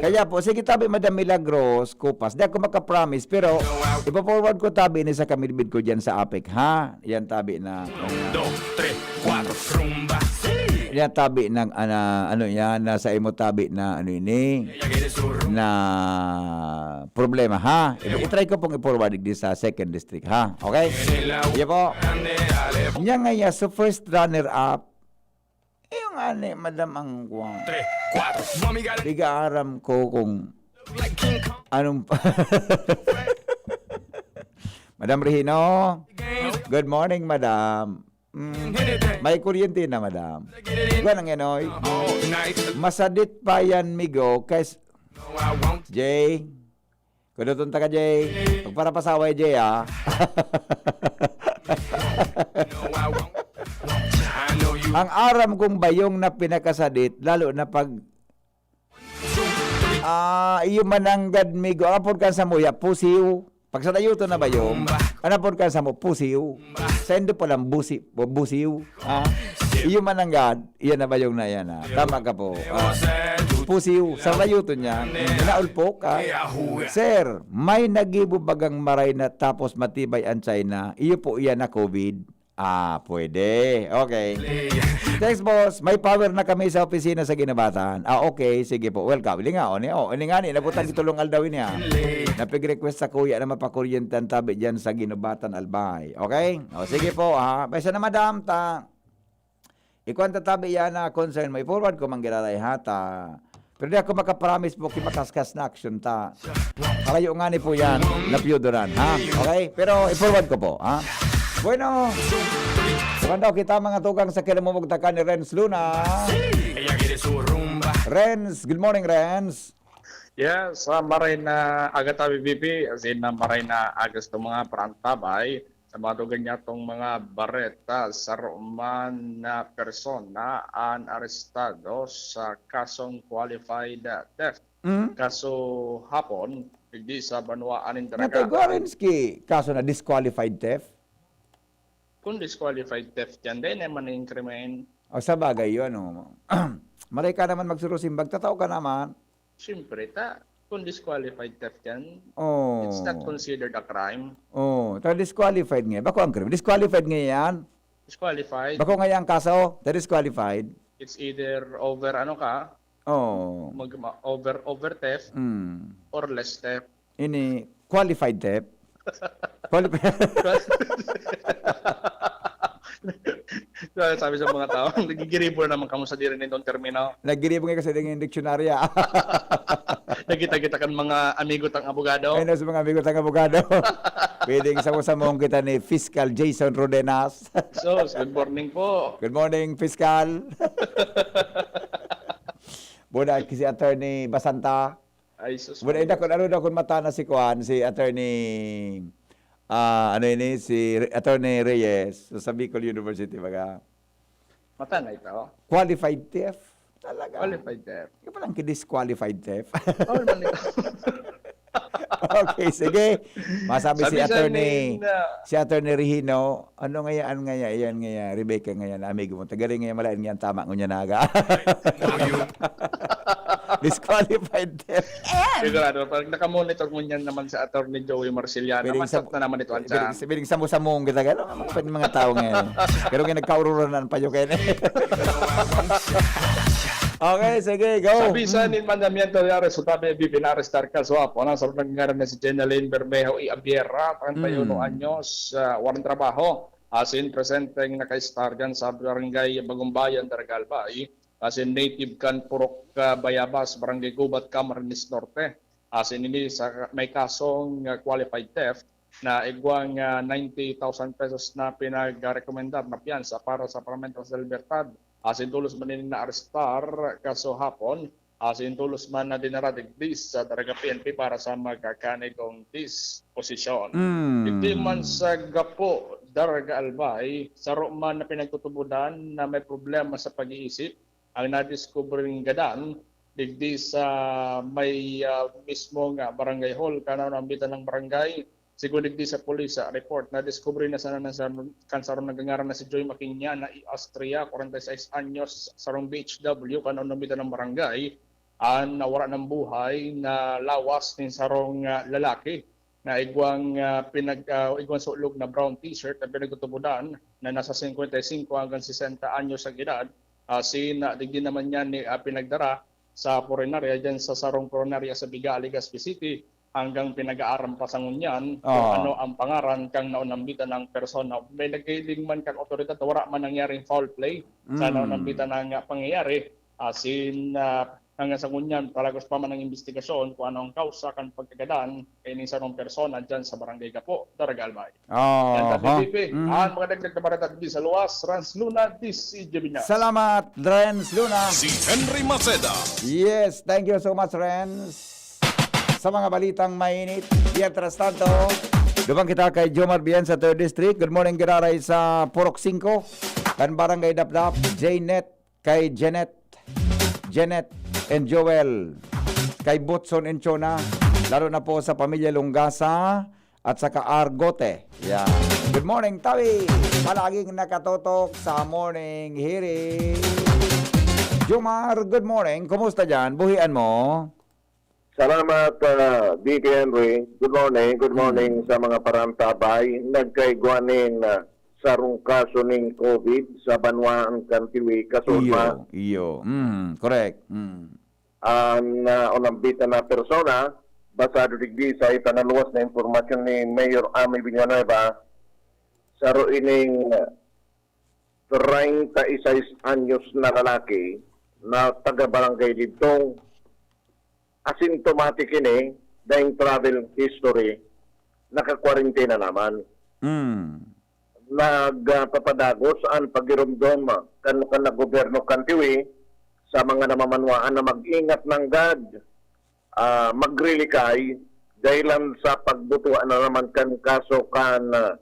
Kaya po, sige tabi, Madam Milagros Copas. Di ako makapromise, pero ipo-forward ko tabi ni sa kamidbid ko dyan sa apek, ha? Yan tabi na. Dos, tres, cuatro, rumba. Yan tabi ng, ana, ano yan, nasa imo tabi na, ano ini, na problema, ha? I-, i-try ko pong i-forward digdi sa second district, ha? Okay? Yan po. Niya nga ya, so first runner-up, Iyo nga ni, madam, ang kuwang. Tres, cuatro. Mommy got a Di ka aram ko kung like King Kong. Anong pa-, Madam Regino, good morning, madam. Mm, may kuryente na, madam. Kuwan ang yan, oy. Oh, nice. Masadit pa yan, migo, kay s-, No, I won't. Jay. Kuduton ta ka, Jay. Pagparapasaway, Jay, ah. No, I won't. I know you. Ang aram kong bayong na pinakasadit, lalo na pag, ah, iyo mananggad, migo. Ang apod kan samuya, pusiw. Pag sa dayoton na bayong, ang apod kan samo, pusiw. Sa Indo pa lang, busi-, bu-, busiw. Ah, iyo mananggad, iyan na bayong na yan, ah. Tama ka po. Ah, pusiw, sa dayoton niya. Naulpok, ah. Sir, may nagibo bagang maray na tapos matibay ang China. Iyo po iyan na covid. Ah, pwede. Okay. Thanks, boss. May power na kami sa opisina sa Ginabatan. Ah, okay. Sige po. Welcome. Ilingaon niya. Oh, ilingaon niya. Nabutang itulong aldaw niya. Napig-request sa kuya na mapakuryente ang tabi dyan sa Ginabatan, Albay. Okay? O, sige po, ha? Paisa na, madam, ta. Ikuan ta tabi yan na concern mo. I-forward ko, manggiraray, ha? Ta. Pero di ako makapromise po, kimakaskas na action ta. Kalayo nga ni po yan, lapyodoran, ha? Okay? Pero i-forward ko po, ha? Bueno, kumandaw kita, mga tugang, sa kinamumugtakan ni Renz Luna. Ella quiere su rumba. Renz, good morning, Renz. Yes, ah, maray na aga tabi, B P. As in, ah, maray na aga sa mga parantabay. Sa mga dugang niya tong mga bareta, saro man na persona an arestado sa kasong qualified, ah, theft. Mm. Kaso hapon, digdi sa banwaan nin Natay Daraga. Guarenski, kaso na disqualified theft? Kung disqualified theft yan, dahil naman yung krimen. O, sa bagay yun, ano. Maray ka naman magsurusimbag, tatao ka naman. Siyempre, ta, kung disqualified theft yan, Oh. it's not considered a crime. Oh, ta disqualified nga. Bako ang crime. Disqualified nga yan. Disqualified. Bako nga yan kaso, ta disqualified. It's either over, ano ka, Oh. mag, ma-, over, over theft Mm. or less theft. Ini qualified theft. Qualified. Sabi sa mga tao, "Nagigiribo naman kamo sa diri nitong termino." Nagiribo nga kasi ng diksyonaryo. Nagkita-kita kan mga amigo tang abogado. Ayun, sa mga amigo tang abogado. Pwedeng samo-samong kita ni Fiscal Jason Rodenas. So, good morning po. Good morning, Fiscal. Buda, si Attorney Basanta. Ay, sus, Buda, Maria. Inda kun ano daw kun mata na si kuan, si Attorney, ah, ano ini, si Re-, Attorney Reyes, sa Bicol University, baga. Mata na ito. Qualified theft. Talaga. Qualified theft. Di ba lang ki-disqualified theft? Bawal man ito. Okay, sige. Masabi si Sabi sa Attorney, nin, ah, si Attorney Regino, ano nga yan, nga yan, yan nga yan, Rebecca nga yan, amigo mo. Tagaring nga yan, malain nga yan, tama, ngunya naga. Disqualified theft. And Sigurado, pag nakamonitor mo niyan naman sa Attorney Joey Marciliano, Pwedeng ma-chat sa-, na naman ito, pwedeng, Ansa. Pwedeng samo-samong kita, gano'n ang mga, mga tao ngayon. Pero nga nagkaururan na ang payo kayo na. Okay, sige, go. Sabi sa Mm. nin mandamiento de arresto, tabi, pinarestar ka, so, apo, ang sarong ngaran na si Jenalyn Bermejo y Abiera, treinta y uno Mm. anyos, ah, walang trabaho. Asin presenteng naka-estar dyan sa Barangay Bagumbayan, Daraga, Albay. Asin native kan Purok, ah, Bayabas, Barangay Gubat, Camarines Norte. Asin ini sa may kasong, ah, qualified theft na igwang, ah, ninety thousand pesos na pinagrekomendar na piyansa para sa Parlamento sa Libertad. Asin tolos man ini naarestar kaso hapon. Asin tolos man na dinara digdi sa Daraga P N P para sa magkakanigong disposisyon. Mm. Digdi man sa gapo, Daraga Albay, saro man na pinagtutubodan na may problema sa pag-iisip ang nadiskubreng gadan digdi sa may, ah, mismong, ah, barangay hall, kan naambitan na barangay. Sigon digdi sa pulis, ah, report, nadiskubre na sana na sa kan sarong nagngangaran na si Joy Makinya na i Austria, kwarenta y seis anyos, sarong B H W, kan naambitan na barangay, an nawara ng buhay na lawas nin sarong, ah, lalaki na igwang, ah, pinag-, ah, igwang sulog na brown t-shirt na pinagtutubodan na nasa singkwenta y singko hanggang sesenta anyos ang edad. Asin, ah, digdi naman niya ni, ah, pinagdara sa punerarya, diyan sa sarong punerarya sa Biga, Legazpi City. hanggang pinag-aaram pa sa ngunyan kung Oo. ano ang pangaran kan naunambitan na persona. May naghiling man kan awtoridad na wala man nangyaring foul play sa Mm. naunambitan na nga pangyayari. Asin, ah, hanggang sa ngunyan, palagos pa man ang imbestigasyon kung ano ang kausa kan pagkagadan kaini sarong persona diyan sa Barangay Gapo, Daraga, Albay. Yan, Aha. Tabi P P, Mm. ang mga dagdag na bareta digdi sa luwas, Renz Luna, D C J Binyas. Salamat, Renz Luna. Si Henry Maceda. Yes, thank you so much, Renz. Sa mga balitang mainit, mientras tanto, duman kita kay Jomar Bien sa Third District. Good morning, giraray sa Purok Singko, kan Barangay Dapdap, Janet, kay Janet, Janet and Joel, kay Butson and Chona, lalo na po sa pamilya Lungasa at saka Argote. Yan. Good morning, Tawi! Palaging nakatutok sa Morning Hirit. Jomar, good morning. Kumusta dyan? Buhian mo? Salamat, ah, D J Henry. Good morning. Good Mm. morning sa mga parantabay. Nagkaigwa nin, ah, sarong kaso nin COVID sa banwaan kan Tiwi, Kasulma. Iyo, iyo. Mm, correct. Mm. Ang, ah, unambitan na persona, basado digdi sa ipanaluwas na impormasyon ni Mayor Ami Villanueva, saro ining, ah, treinta y seis anyos na lalaki na taga-barangay Didtong, asymptomatic ini, daing travel history, nakakwarentena naman. Mm. Nagpapadagos an pagiromdom kan, kan gobyerno kan Tiwi sa mga namamanwaan na mag-ingat nanggad, ah, magrilikay, dahilan sa pagbutua na naman kan kaso kan, ah,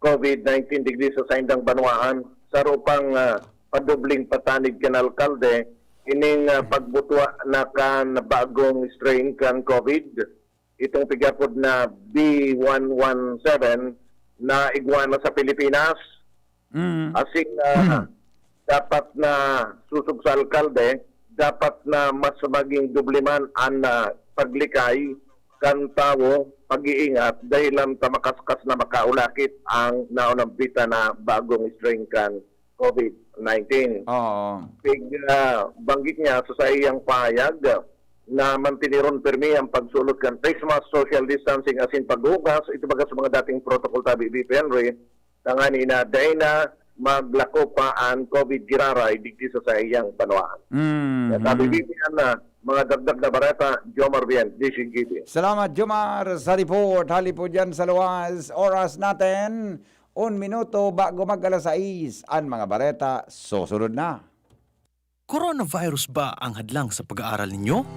COVID nineteen digdi sa saindang banwaan. Saro pang, ah, padubling patanid kan alkalde, ining, ah, pagbutua na kan bagong strain kan COVID, itong pigyapod na B one one seven na igwa na sa Pilipinas. Mm. Asin, ah, Mm. dapat na sosog sa alkalde, dapat na mas maging doble man an, ah, paglikay kan tawo, pag-iingat, dahilan ta makaskas na makaulakit ang naunambitan na bagong strain kan COVID nineteen. Oo. Pig, ah, banggit niya sa saiyang pahayag, ah, na mantiniron pirmi ang pagsulot kan face mask, social distancing, asin paghugas, ito baga sa mga dating protocol, Tabi P P Henry, tanganing na dai na maglako pa an COVID giraray digdi sa saiyang banwaan. Mm. Kaya sabi, Bibi, yan na, mga dagdag na bareta, Jomar Bien, D C G B. Salamat, Jomar, sa report. Hali po dyan sa luwas. Oras natin, un minuto bago mag alas sais. An mga bareta, susunod na. Coronavirus ba ang hadlang sa pag-aaral ninyo?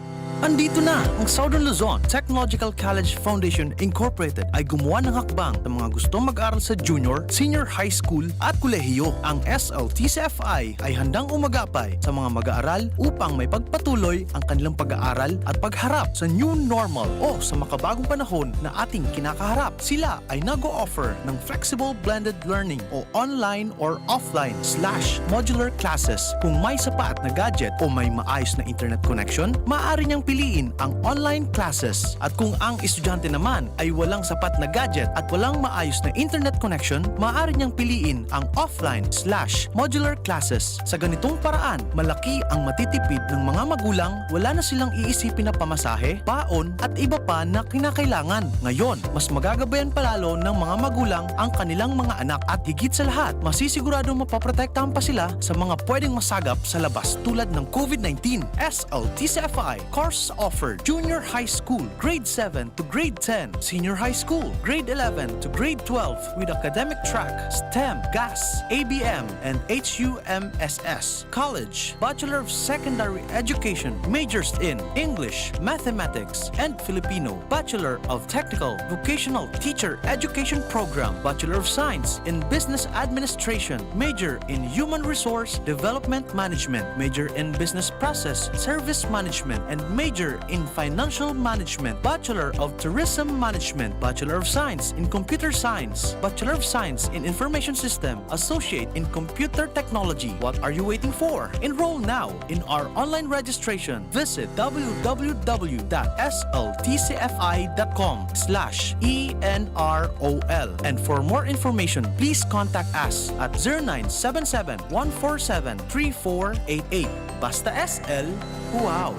Andito na! Ang Southern Luzon Technological College Foundation Incorporated ay gumawa ng hakbang sa mga gustong mag-aral sa junior, senior high school at kolehiyo. Ang S L T C F I ay handang umagapay sa mga mag-aaral upang maipagpatuloy ang kanilang pag-aaral at pagharap sa new normal o sa makabagong panahon na ating kinakaharap. Sila ay nag-o-offer ng flexible blended learning o online or offline slash modular classes. Kung may sapat na gadget o may maayos na internet connection, maaari niyang piliin ang online classes. At kung ang estudyante naman ay walang sapat na gadget at walang maayos na internet connection, maaari niyang piliin ang offline slash modular classes. Sa ganitong paraan, malaki ang matitipid ng mga magulang, wala na silang iisipin na pamasahe, baon, at iba pa na kinakailangan. Ngayon, mas magagabayan palalo ng mga magulang ang kanilang mga anak at higit sa lahat, masisiguradong mapoprotektahan pa sila sa mga pwedeng masagap sa labas tulad ng COVID nineteen. S L T C F I, course offered, junior high school, grade seven to grade ten, senior high school, grade eleven to grade twelve with academic track, STEM, GAS, A B M, and H U M S S. College, Bachelor of Secondary Education, majors in English, Mathematics, and Filipino, Bachelor of Technical Vocational Teacher Education Program, Bachelor of Science in Business Administration, major in Human Resource Development Management, major in Business Process Service Management, and major in Financial Management, Bachelor of Tourism Management, Bachelor of Science in Computer Science, Bachelor of Science in Information System, Associate in Computer Technology. What are you waiting for? Enroll now in our online registration. Visit w w w dot s l t c f i dot com slash e n r o l. And for more information, please contact us at zero nine seven seven, one four seven, three four eight eight. Basta S L, wow!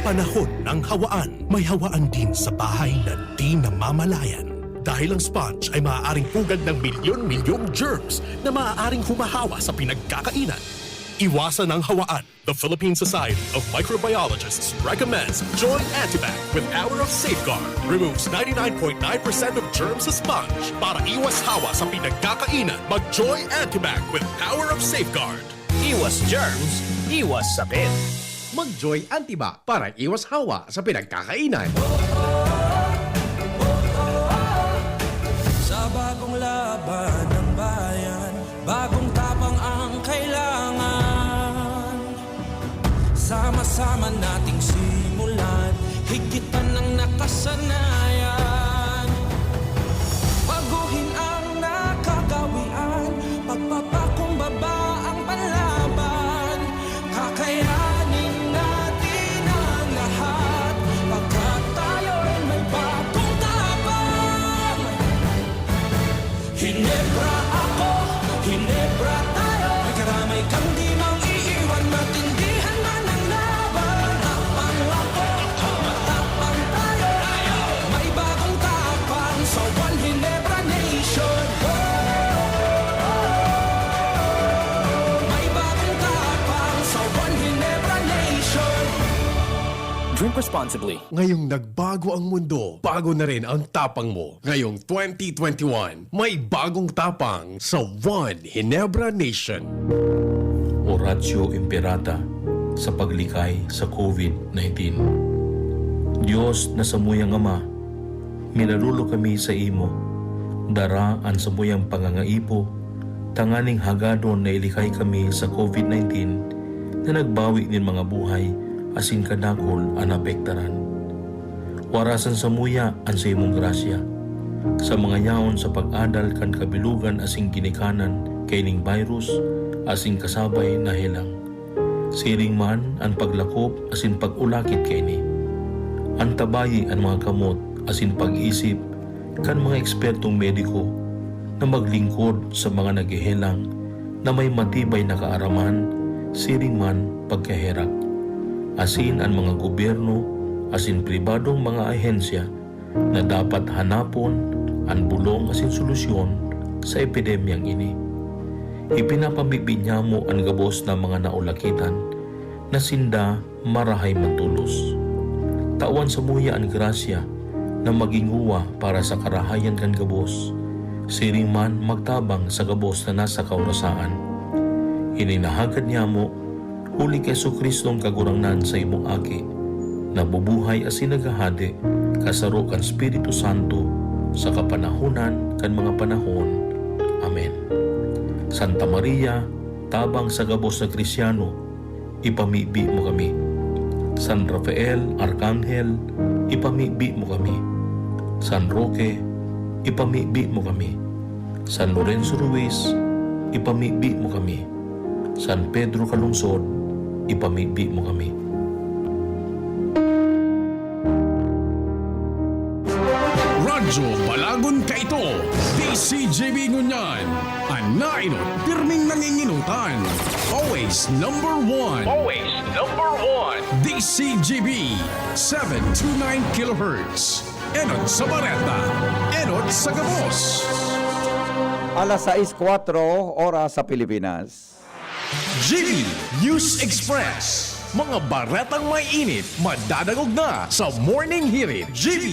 Panahon ng hawaan. May hawaan din sa bahay na di namamalayan. Dahil ang sponge ay maaaring pugad ng milyon-milyong germs na maaaring humahawa sa pinagkakainan. Iwasan ang hawaan. The Philippine Society of Microbiologists recommends Joy Antibac with Power of Safeguard. Removes ninety-nine point nine percent of germs sa sponge. Para iwas hawa sa pinagkakainan, mag-Joy Antibac with Power of Safeguard. Iwas germs, iwas sakit. Mag-Joy Antibac para iwas hawa sa pinagkakainan. Sa bagong laban ng bayan, bagong tapang ang kailangan. Sama-sama nating simulan, higit pa ng nakasanayan. Baguhin ang nakagawian, pagpapakumbaba ang panlaban. Kakayanin natin ang lahat, pagkat tayo'y may bagong tapang. Hinebra ako, Hinebra tayo. May karamay kang di mang iiwan, matindihan man ang laban. Matapang ako, matapang tayo. May bagong tapang sa One Hinebra Nation. May bagong tapang sa One Hinebra Nation. Drink responsibly. Ngayong nagbago ang mundo, bago na rin ang tapang mo. Ngayong twenty twenty-one, may bagong tapang sa One Hinebra Nation. Oratio Imperata sa paglikay sa covid nineteen. Dios na samuyang Ama, minarulog kami sa imo. Dara an samuyang pangangaipo tanganing hagadon na ilikay kami sa covid nineteen na nagbawi nin mga buhay asin kadakul an naapektaran. Warasan samuya an saimong grasya, sa mga yaon sa pag-adal kan kabilogan asin ginikanan kaining virus asin kasabay na helang. Siring man an paglakop asin pag-ulakit kaini. Antabayi an mga kamot asin pag-isip kan mga ekspertong mediko na maglingkod sa mga naghehelang na may matibay na kaaraman siring man pagkaherak, asin an mga gobyerno asin pribadong mga ahensya na dapat hanapon an bolong asin solusyon sa epidemyang ini. Ipinapamibi niyamo an gabos na mga naulakitan na sinda marahay man tolos. Tawan samuya an grasya na magin nguwa para sa karahayan kan gabos, siring man magtabang sa gabos na nasa kaorasaan. Ini nahagad niyamo huli ki Jesu-Cristong Kagurangnan, saimong Aki, na bubuhay asin naghahade kasaro kan Espiritu Santo sa kapanahonan kan mga panahon. Amen. Santa Maria, tabang sa gabos na Kristiano, ipamibi mo kami. San Rafael, Arkanghel, ipamibi mo kami. San Roque, ipamibi mo kami. San Lorenzo Ruiz, ipamibi mo kami. San Pedro Calungsod, ipamibi mo kami. Radyo Balagon kaito, D C G B ngunyan. An nainot, pirming nanginginutan. Always number one. Always number one. D C G B, seven two nine kilohertz. Enot sa Bareta, enot sa gabos. Alas sais kuwatro, oras sa Pilipinas. G B News Express. Mga baretang may init, madadangog na sa Morning Hirit. G B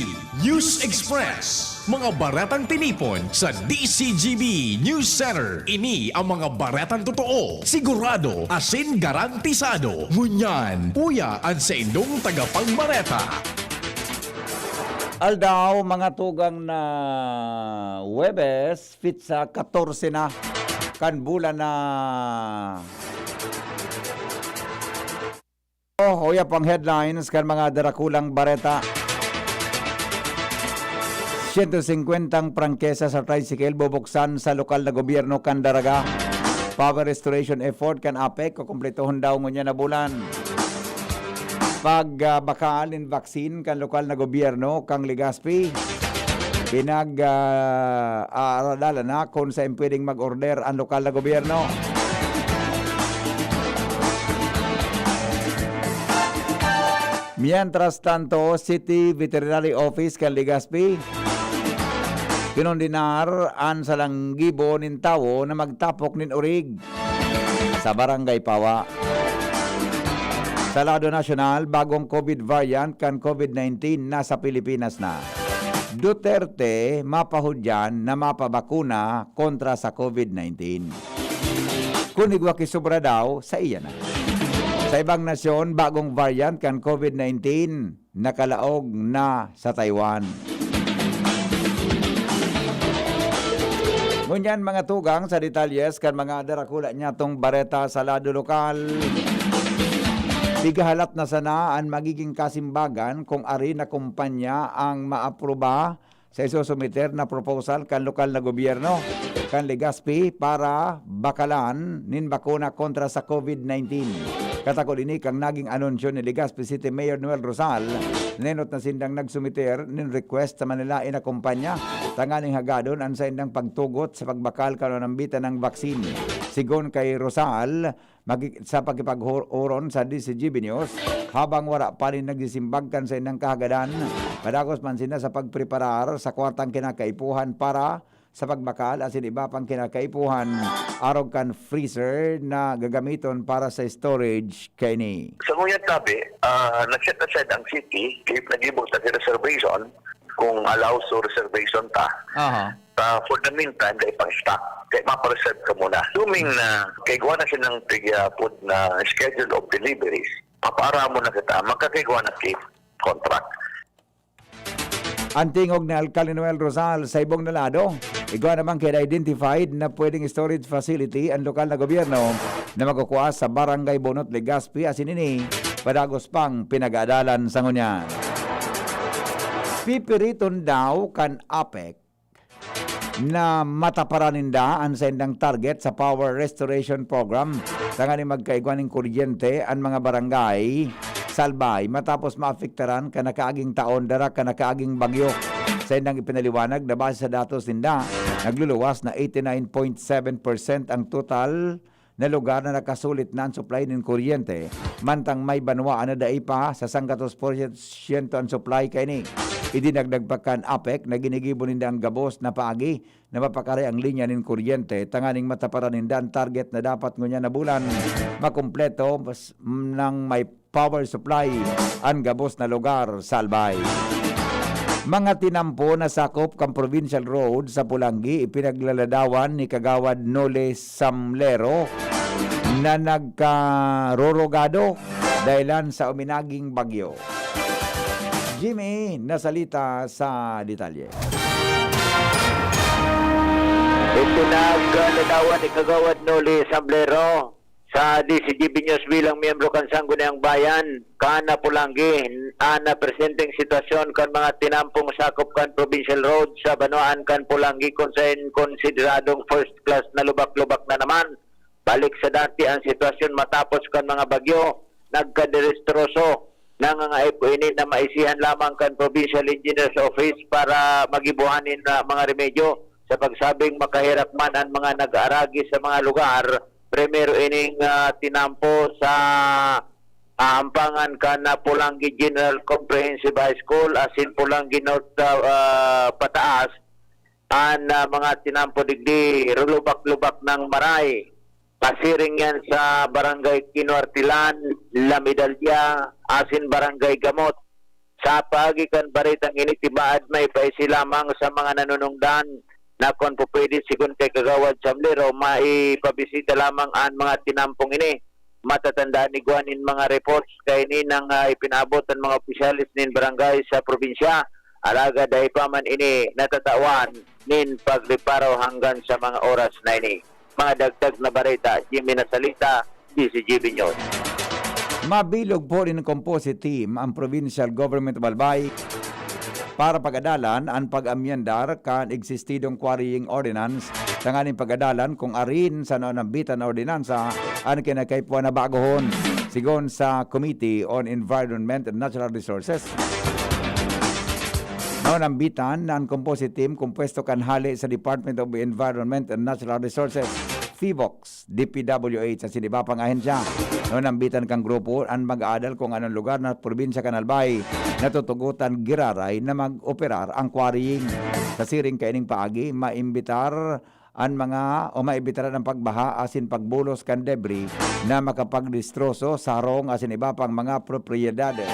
News Express. Mga baretang tinipon sa D C G B News Center. Ini ang mga baretang totoo, sigurado, asin garantisado. Ngunyan, uya an saindong tagapagbareta. Aldaw, mga tugang, na Huwebes, petsa katorse na kan bulan na. Oh, uya pang headlines kan mga darakulang bareta. Siyento singkwentang prangkesa sa tricycle bubuksan sa lokal na gobyerno kan Daraga. Power restoration effort kan APEC kukumpletohon daw ngunyan na bulan. Pag, ah, bakal nin vaccine kan lokal na gobyerno kan Legazpi, pinag, ah, aaradalan na kun saen pwedeng mag-order an lokal na gobyerno. Mientras tanto, City Veterinary Office kan Legazpi kinondenar an salang gibo nin tawo na magtapok nin orig sa Barangay Pawa. Sa lado nasyonal, bagong covid variant kan covid nineteen nasa Pilipinas na. Duterte mapahudyan na mapabakuna kontra sa covid nineteen. Kun igwa ki sobra daw, sa iya na. Sa ibang nasyon, bagong variant kan covid nineteen nakalaog na sa Taiwan. Ngunyan, mga tugang, sa detalyes kan mga darakula nyatong bareta sa lado lokal. Pigahalat na sana an magiging kasimbagan kung ari na kumpanya ang maapruba sa isusumiter na proposal kan lokal na gobyerno, kan Legazpi, para bakalan nin bakuna kontra sa covid nineteen. Katakod ini kan naging anunsyo ni Legazpi City Mayor Noel Rosal, nenot na sindang nagsumiter nin request sa manilain na kumpanya tanganing hagadon an saindang pagtugot sa pagbakal kan nambitan na vaccine. Sigon kay Rosal, magi-, sa pakipag-, oron sa D C G B News, habang wara pa nin nagsisimbag kan saindang kahagadan, padagos man sinda sa pagpreparar sa kwartang kinakaipuhan para sa pagbakal asin iba pang kinakaipuhan arog kan freezer na gagamiton para sa storage kaini. Sa ngunyan tabi, ah, nag-set aside ang city, gi-, naggibo ta si reservation, kung allows to reservation ta. Aha. Ah, for the meantime, dai pang stock. Kaya mapareserve ka muna. Assuming na kaigwa na silang tig-, ah, food na schedule of deliveries, papaara mo na kita, magkakaigwa na ki contract. An tingog ni Alkalde Noel Rosal sa ibong na lado, igwa naman kaya identified na pwedeng storage facility ang lokal na gobyerno na magkukua sa Barangay Bunot, Legazpi, asin ini padagos pang pinag-aadalan sa ngunyan. Pipiriton daw kan APEC na mataparan ninda an saindang target sa Power Restoration Program tanganing magkaigwa nin kuryente an mga barangay sa Albay matapos maapektaran kan nakaaging taon dara kan nakaaging bagyo. Saindang ipinaliwanag na base sa datos ninda, nagluluwas na eighty nine point seven percent ang total na lugar na nakasulit na an supply nin kuryente, mantang may banwaan na dai pa sa sanggatos porsyento an supply kaini. Idinagdag pa kan APEC na ginigibo ninda an gabos na paagi na mapakari ang linya nin kuryente tanganing mataparan ninda an target na dapat ngunyan na bulan makumpleto mas, nang may power supply an gabos na lugar sa Albay. Mga tinampo na sakop kan provincial road sa Polangui ipinaglaladawan ni Kagawad Nole Samlero na nagkarorogado dahilan sa uminaging bagyo. Jimmy Nasalita sa detalye. Ipinaglaladawan ni Kagawad Nole Samlero sa D C G B News bilang miyembro kan Sangguniang Bayan kan Polangui an presenteng sitwasyon kan mga tinampong sakop kan provincial road sa banwaan kan Polangui, kun saen konsideradong first class na lubak-lubak na naman balik sa dati ang sitwasyon matapos kan mga bagyo nagkaderestroso. Nangangaipo ini na maisihan lamang kan Provincial Engineer's Office para magibohan nin, ah, mga remedyo sa pagsabing makaherak man an mga nag-aaragi sa mga lugar, primero ining, ah, tinampo sa, ah, ampangan kan, ah, Polangui General Comprehensive High School asin Polangui North, ah, ah, pataas, an, ah, mga tinampo digdi, lubak-lubak na maray. Pasiring yan sa Barangay Kinuartilan, La Medalla, asin Barangay Gamot. Sa paagi kan baretang ini, tibaad maipaisi lamang sa mga nanunungdan na kun pupwede, sigon kay Kagawad Samlero, maipabisita lamang an mga tinampong ini. Matatandaan, igwa nin mga reports kaini nang, ah, ipinaabot an mga opisyales nin barangay sa probinsya, alagad dai pa man ini natatawan nin pagreparo hanggan sa mga oras na ini. Mga dagdag na bareta, Jimmy Nasalita, D C G B News. Mabilog po nin composite team ang Provincial Government of Albay para pag-adalan an pag-amyendar kan existidong quarrying ordinance tanganing pag-adalan kung arin sa naanambitan na ordinansa an kinakaipuhan na bagohon, sigon sa Committee on Environment and Natural Resources. Naanambitan na an composite team kumpwesto kan hale sa Department of Environment and Natural Resources, PHIVOLCS, D P W H asin iba pang ahensya. No, nambitan kan grupo an mag-aadal kun anong lugar na probinsya kan Albay na tutugotan giraray na mag-operar ang quarrying. Sa siring kaining paagi, maimbitar an mga o maibitaran ang pagbaha asin pagbulos kan debris na makapagdestroso sa harong asin iba pang mga propiedades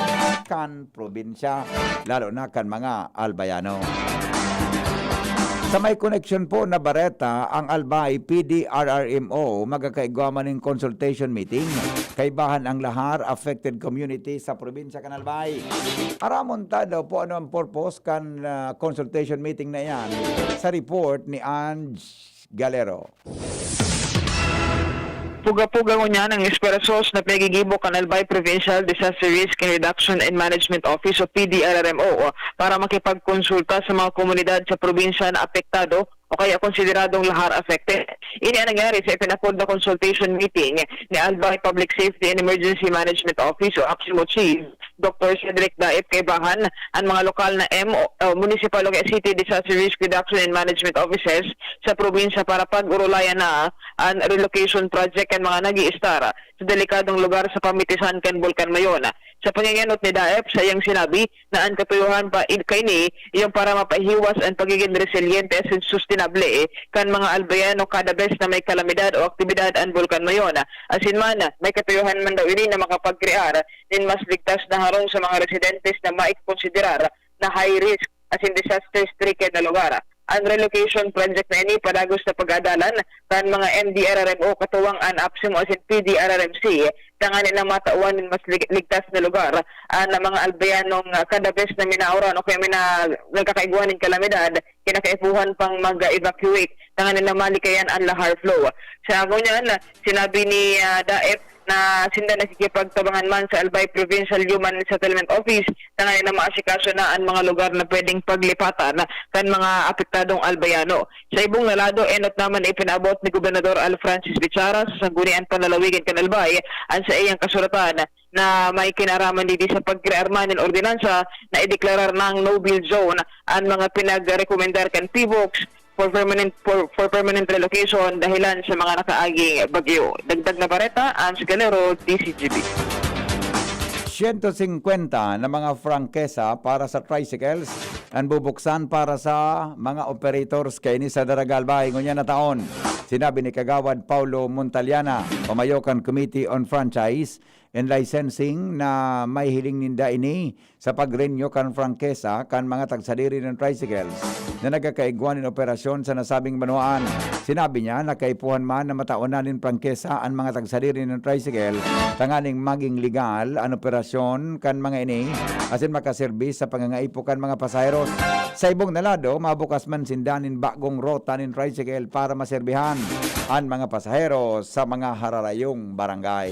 kan probinsya, lalo na kan mga Albayano. Sa may koneksyon po na bareta, ang Albay P D R R M O magkakaigwa man nin consultation meeting kaibahan ang lahar affected community sa probinsya kan Albay. Aramon ta daw po ano ang purpose kan, ah, consultation meeting na iyan sa report ni Ange Galero. Puga-puga ngunyan ang esfuerzos na pinagigibo kan Albay Provincial Disaster Risk Reduction and Management Office o P D R R M O para makipagkonsulta sa mga komunidad sa probinsya na apektado o kaya konsideradong lahar affected. Ini ang nangyari sa ipinapod na consultation meeting ni Albay Public Safety and Emergency Management Office o APSEMO Chief Doktor Cedric Daip Kaibahan, an mga lokal na M O, o municipal o kaya city disaster risk reduction and management offices sa probinsya para pag-urulayan na an relocation project kan mga nag-iistar sa delikadong lugar sa pamitisan kan Bulkan Mayon. Sa pangingenot ni Daep, sa iyang sinabi na an katuyohan pa in, kaini iyong para mapahiwas an pagigin resiliyente at sustenable kan mga Albayano kada bes na may kalamidad o aktibidad an Bulkan Mayon. Asin man, may katuyohan man daw ini na makapagkrear nin mas ligtas na harong sa mga residentes na maikonsiderar na high risk asin disaster stricken na lugar. An relocation project na ini padagos na pag-adalan kan mga M D R R M O katuwang an APSEMO asin P D R R M C tanganing na matawan nin mas lig-, ligtas na lugar an mga Albayanong, ah, kada bes na minaoran o kaya mina-, nagkakaigwa nin kalamidad, kinakaipuhan pang mag-evacuate tanganing na malikayan an lahar flow. Sa ngunyan, sinabi ni, ah, Daep na sinda nakikipagtabangan man sa Albay Provincial Human Resettlement Office tanganing na maasikaso na an mga lugar na pwedeng paglipatan kan mga apektadong Albayano. Sa ibong na lado, enot naman na ipinaabot ni Gobernador Alfrancis Bichara sa Sangguniang Panlalawigan kan Albay an saiyang kasuratan na may kinaraman digdi sa pagkrear man nin ordinansa na ideklarar nang no-build zone an mga pinagrekomendar kan PHIVOLCS for permanent, for, for permanent relocation dahilan sa mga nakaaging bagyo. Dagdag na bareta, Ange Galero, D Z G B. Siyento singkwenta na mga prangkesa para sa tricycles an bubuksan para sa mga operators kaini sa Daraga, Albay ngunyan na taon. Sinabi ni Kagawad Paulo Montaliana, pamayo kan Committee on Franchise and Licensing, na may hiling ninda ini sa pag-renew kan prangkesa kan mga tagsadiri nin tricycles na nagkakaigwa nin operasyon sa nasabing banwaan. Sinabi niya na kaipuhan man na mataon na nin prangkesa an mga tagsadiri nin tricycle tanganing maging legal an operasyon kan mga ini asin makaserbis sa pangangaipo kan mga pasaheros. Sa ibong na lado, mabukas man sinda nin bagong rota nin tricycle para maserbihan an mga pasahero sa mga hararayong barangay.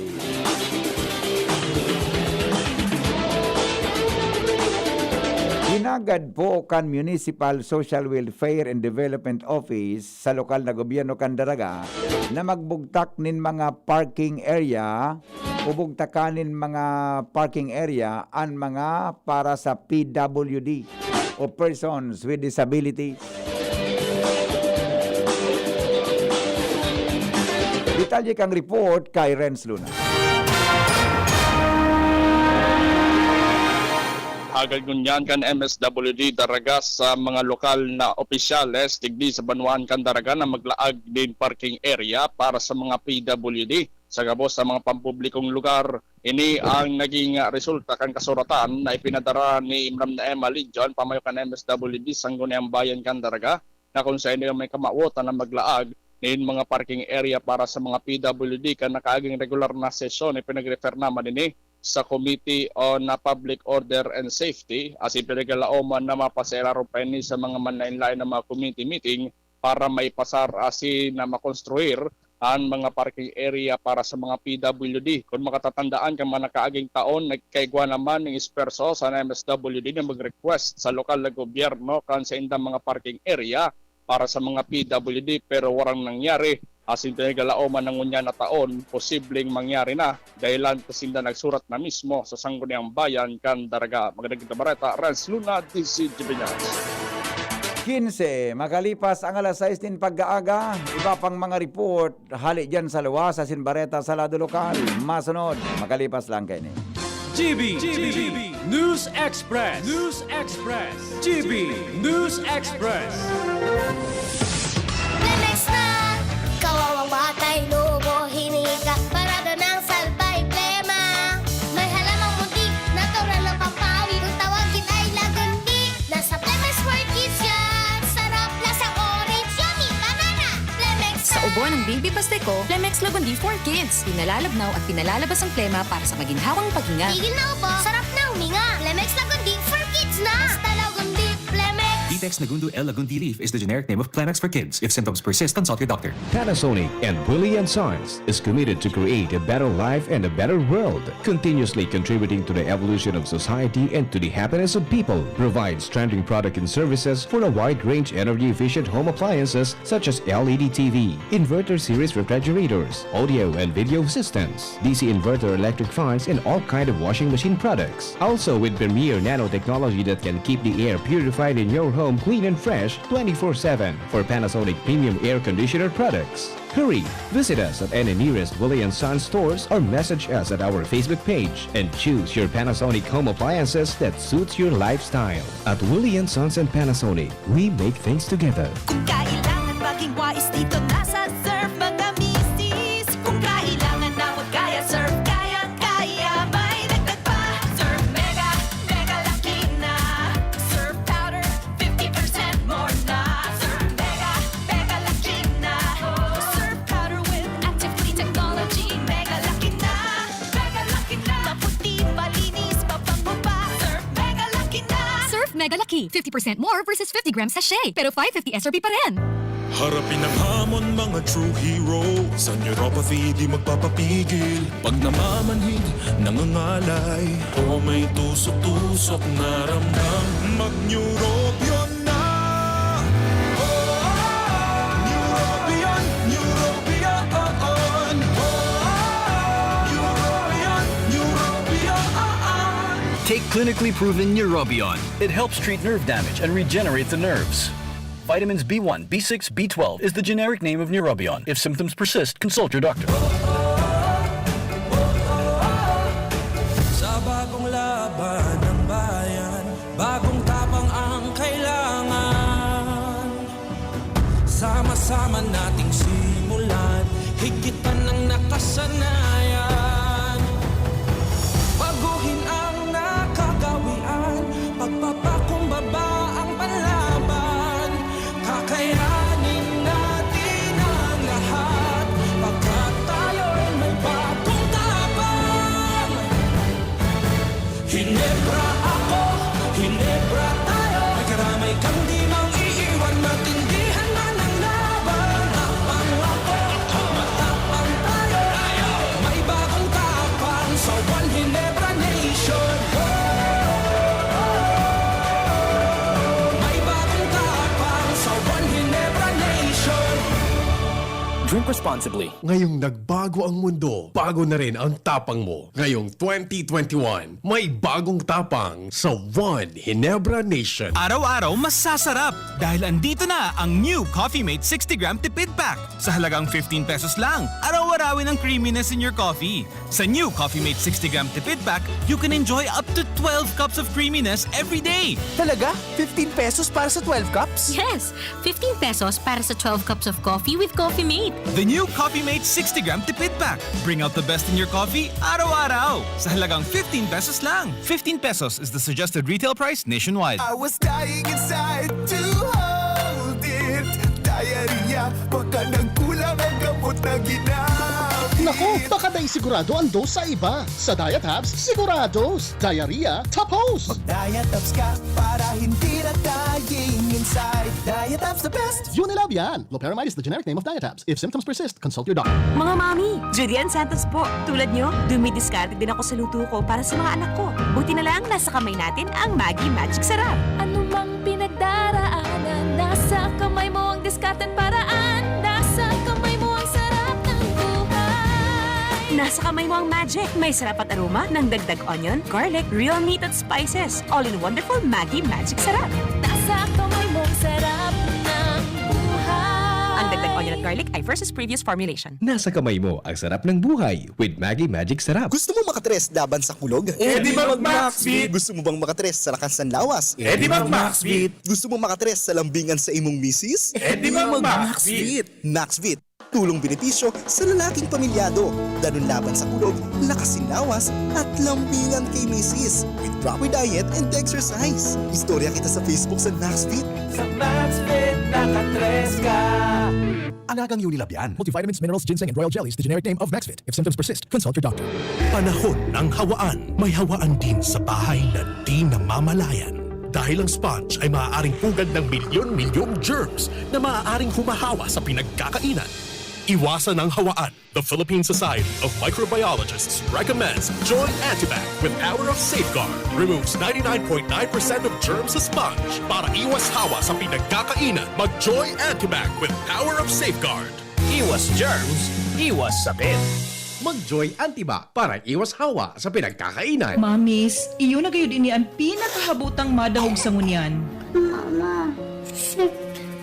Hinagad po kan Municipal Social Welfare and Development Office sa lokal na gobyerno kan Daraga na magbugtak nin mga parking area o bugtakan nin mga parking area an mga para sa P W D o persons with disability. Detalye kang report kay Renz Luna. Hagad ngunyan kan M S W D Daraga sa mga lokal na opisyales digdi sa banwaan kan Daraga na maglaag nin parking area para sa mga P W D sa gabos sa mga pampublikong lugar. Ini ang naging, ah, resulta kan kasuratan na ipinadara ni Ma'am Naema Legion, pamayo kan M S W D Sangguniang Bayan kan Daraga, na kun saen may kamawotan na maglaag nin mga parking area para sa mga P W D kan nakaaging regular na sesyon. Ipinag-refer naman ini sa Committee on, ah, Public Order and Safety, asin pinagalaoman na mapasailaron pa ini sa mga manlaen-laen na mga committee meeting para maipasar asin na makonstruir an mga parking area para sa mga P W D. Kun makatatandaan kan mga nakaaging taon, nagkaigwa naman nin espuwerso sa M S W D na mag-request sa lokal na gobyerno kan saindang mga parking area para sa mga P W D, pero warang nangyari. Asin pinagalaoman na ngunyan na taon, posibleng mangyari na, dahilan ta sinda nagsurat na mismo sa Sangguniang Bayan kan Daraga. Magandang bareta, Renz Luna, D Z G B News. Kinse, makalipas ang alas sais nin pagkaaga, iba pang mga report hali diyan sa luwas asin bareta sa lado lokal. Masunod, makalipas lang kaini. G B, G B, News Express, News Express, G B News Express. Lemex na! Kawawang batay, lobo, hiningi ka, parada ng salbay, plema. May halamang muntik, natural na pampawi, kung tawagin ay lagundi. Nasa Plemex for Kids yan! Sarap, lasang orange, yummy, banana! Plemex Sa ubo ng Baby Pasteco, Plemex Lagundi for Kids. Pinalalabnaw at pinalalabas ang plema para sa maginhawang paghinga. Tigil na ubo, sarap na huminga! Plemex Lagundi for Kids na! Basta Lagundi, Plemex! Ditex Nagundo L Lagundi leaf is the generic name of Plemex for Kids. If symptoms persist, consult your doctor. Panasonic and Willie and Sons is committed to create a better life and a better world, continuously contributing to the evolution of society and to the happiness of people. Provides trending product and services for a wide range energy-efficient home appliances such as L E D T V, inverter series refrigerators, audio and video systems, D C inverter electric fans, and all kind of washing machine products. Also with premier nanotechnology that can keep the air purified in your home clean and fresh twenty-four seven for Panasonic premium air conditioner products. Hurry! Visit us at any nearest Willie and Sons stores or message us at our Facebook page and choose your Panasonic home appliances that suits your lifestyle. At Willie and Sons and Panasonic, we make things together. Kung kailangan maging wais, dito na sa Surf, mga misis. Kung kailangan na magkaya, Surf, kaya, kaya. May dagdag pa. Surf Mega, Mega Laki na. Surf Powder, fifty percent more na. Surf Mega, Mega Laki na. Surf Powder with active clean technology. Mega Laki na. Mega Laki na. Maputi, malinis, mabango pa. Surf Mega Laki na. Surf Mega Laki, fifty percent more versus fifty grams sachet, pero five fifty S R P pa rin. Harapin ang hamon, mga true hero. Sa neuropathy, di magpapapigil. Pag namamanhid, nangangalay, o may tusok-tusok na ramdam, mag-Neurobion na! Neurobion, Neurobion, Neurobion, Neurobion. Take clinically proven Neurobion. It helps treat nerve damage and regenerate the nerves. Vitamins B one, B six, B twelve is the generic name of Neurobion. If symptoms persist, consult your doctor. Sa bagong laban ng bayan, bagong tapang ang kailangan. Sama-sama nating simulan, higit pa ng nakasanayan. Baguhin ang nakagawian, pagpapakumbaba ang panlaban. Kakayanin natin ang lahat, pagkat tayo'y may bagong tapang. Hinebra ako, Hinebra tayo. May karamay kang di mang iiwan, matindihan man ang laban. Tapang ako, matapang tayo. May bagong tapang sa One Hinebra Nation. May bagong tapang sa One Hinebra Nation. Drink responsibly. Ngayong nagbago ang mundo, bago na rin ang tapang mo. Ngayong twenty twenty-one, may bagong tapang sa One Hinebra Nation. Araw-araw masasarap dahil andito na ang new Coffee Mate sixty gram Tipid Pack. Sa halagang fifteen pesos lang, araw-arawin ang creaminess in your coffee. Sa new Coffee Mate sixty gram Tipid Pack, you can enjoy up to twelve cups of creaminess every day. Talaga? Fifteen pesos para sa twelve cups? Yes! Fifteen pesos para sa twelve cups of coffee with Coffee Mate. The new Coffee Mate sixty gram Tipid Pack. Bring out the best in your coffee araw-araw. Sa halagang fifteen pesos lang. Fifteen pesos is the suggested retail price nationwide. I was dying inside to hold it. Diarrhea, baka nagkulang ang gamot na ginamit. Naku, baka dai sigurado ang dose sa iba. Sa Diatabs, sigurados. Diarrhea, tapos! Mag-Diatabs ka para hindi na dying inside. Diatabs the best! Unilab yan! Loperamide is the generic name of Diatabs. If symptoms persist, consult your doctor. Mga mami, Julian Santos po. Tulad nyo, dumidiskarte din ako sa luto ko para sa mga anak ko. Buti na lang, nasa kamay natin ang Maggi Magic Sarap. Ano mang pinagdaraanan, nasa kamay mo ang diskarte't paraan. Nasa kamay mo ang sarap ng buhay. Nasa kamay mo ang magic. May sarap at aroma ng dagdag onion, garlic, real meat at spices. All in wonderful Maggi Magic Sarap. Nasa kamay mo ang sarap. Garlic ay versus previous formulation. Nasa kamay mo ang sarap ng buhay with Maggi Magic Sarap. Gusto mong makatres laban sa kulog? Eh di mag-Maxvit! Gusto mo bang makatres sa lakas ng lawas? Eh di mag-Maxvit! Gusto mong makatres sa lambingan sa imong misis? Eh di mag-Maxvit! Maxvit, tulong benepisyo sa lalaking pamilyado. Danun laban sa kulog, lakas sin lawas, at lambingan kay misis. With proper diet and exercise. Istorya kita sa Facebook sa Maxvit. Sa Maxvit, nakatres ka! Alagang Unilab yan. Multivitamins, minerals, ginseng, and royal jellies, the generic name of Maxvit. If symptoms persist, consult your doctor. Panahon ng hawaan. May hawaan din sa bahay na di namamalayan. Dahil ang sponge ay maaaring pugad ng milyon-milyong germs na maaaring humahawa sa pinagkakainan. Iwasan ang hawaan. The Philippine Society of Microbiologists recommends Joy Antibac with Power of Safeguard. Removes ninety-nine point nine percent of germs sa sponge. Para iwas hawa sa pinagkakainan, mag Joy Antibac with Power of Safeguard. Iwas germs, iwas sakit. Mag-Joy Antibac para iwas hawa sa pinagkakainan. Mamis, iyo na gayud ini an pinakahabotang madangog sa ngunyan. Mama, sip.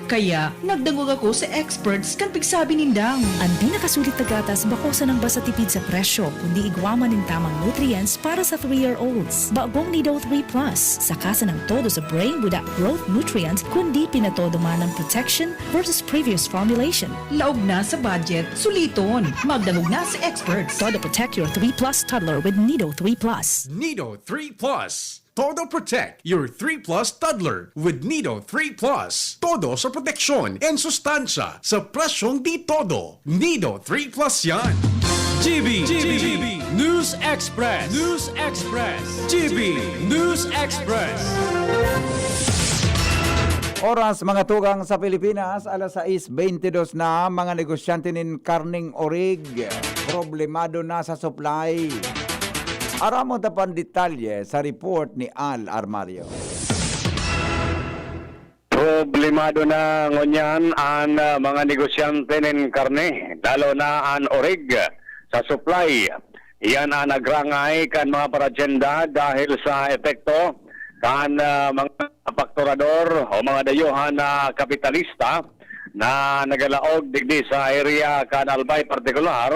Kaya, nagdangog ako sa experts kan pigsabi nindang. An pinakasulit na gatas bako sanang basta tipid sa presyo, kundi igwa man nin tamang nutrients para sa three-year-olds. Bagong Nido three Plus, saka sanang todo sa brain without growth nutrients, kundi pinatodo man ang protection versus previous formulation. Laog na sa budget, suliton. Magdangog na sa experts. Todo protect your three plus toddler with Nido three Plus. Nido three Plus. Todo protect your three plus toddler with Nido three Plus. Todo sa proteksyon and sustansya sa presyong di todo. Nido three Plus yan. G B, G B, News Express, News Express, G B, News Express. Oras, mga tugang, sa Pilipinas, alas sais beintidos na. Mga negosyante nin karneng orig, problemado na sa supply. Aramon ta pa an detalye sa report ni Al Armario. Problemado na ngunyan an, ah, mga negosyante nin karne, lalo na an orig, sa supply. Iyan an nagrangay kan mga paratyenda dahil sa epekto kan, ah, mga pakturador o mga dayuhan na kapitalista na nagalaog digdi sa area kan Albay partikular,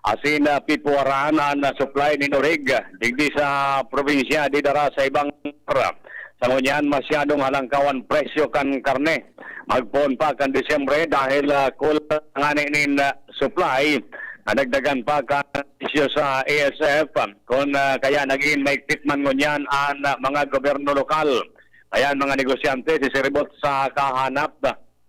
asin, ah, pipuwaran an, ah, supply nin orig digdi sa probinsya didara sa ibang lugar. Sa ngunyan, masyadong halangkaw an presyo kan karne. Magpoon pa kan Disyembre dahil, ah, kulang ngani nin, ah, supply, nadagdagan pa kan presyo sa A S F, kun, ah, kaya nagin maigpit man ngunyan an, ah, mga gobyerno lokal. Kaya an mga negosyante sisiribot sa kahanap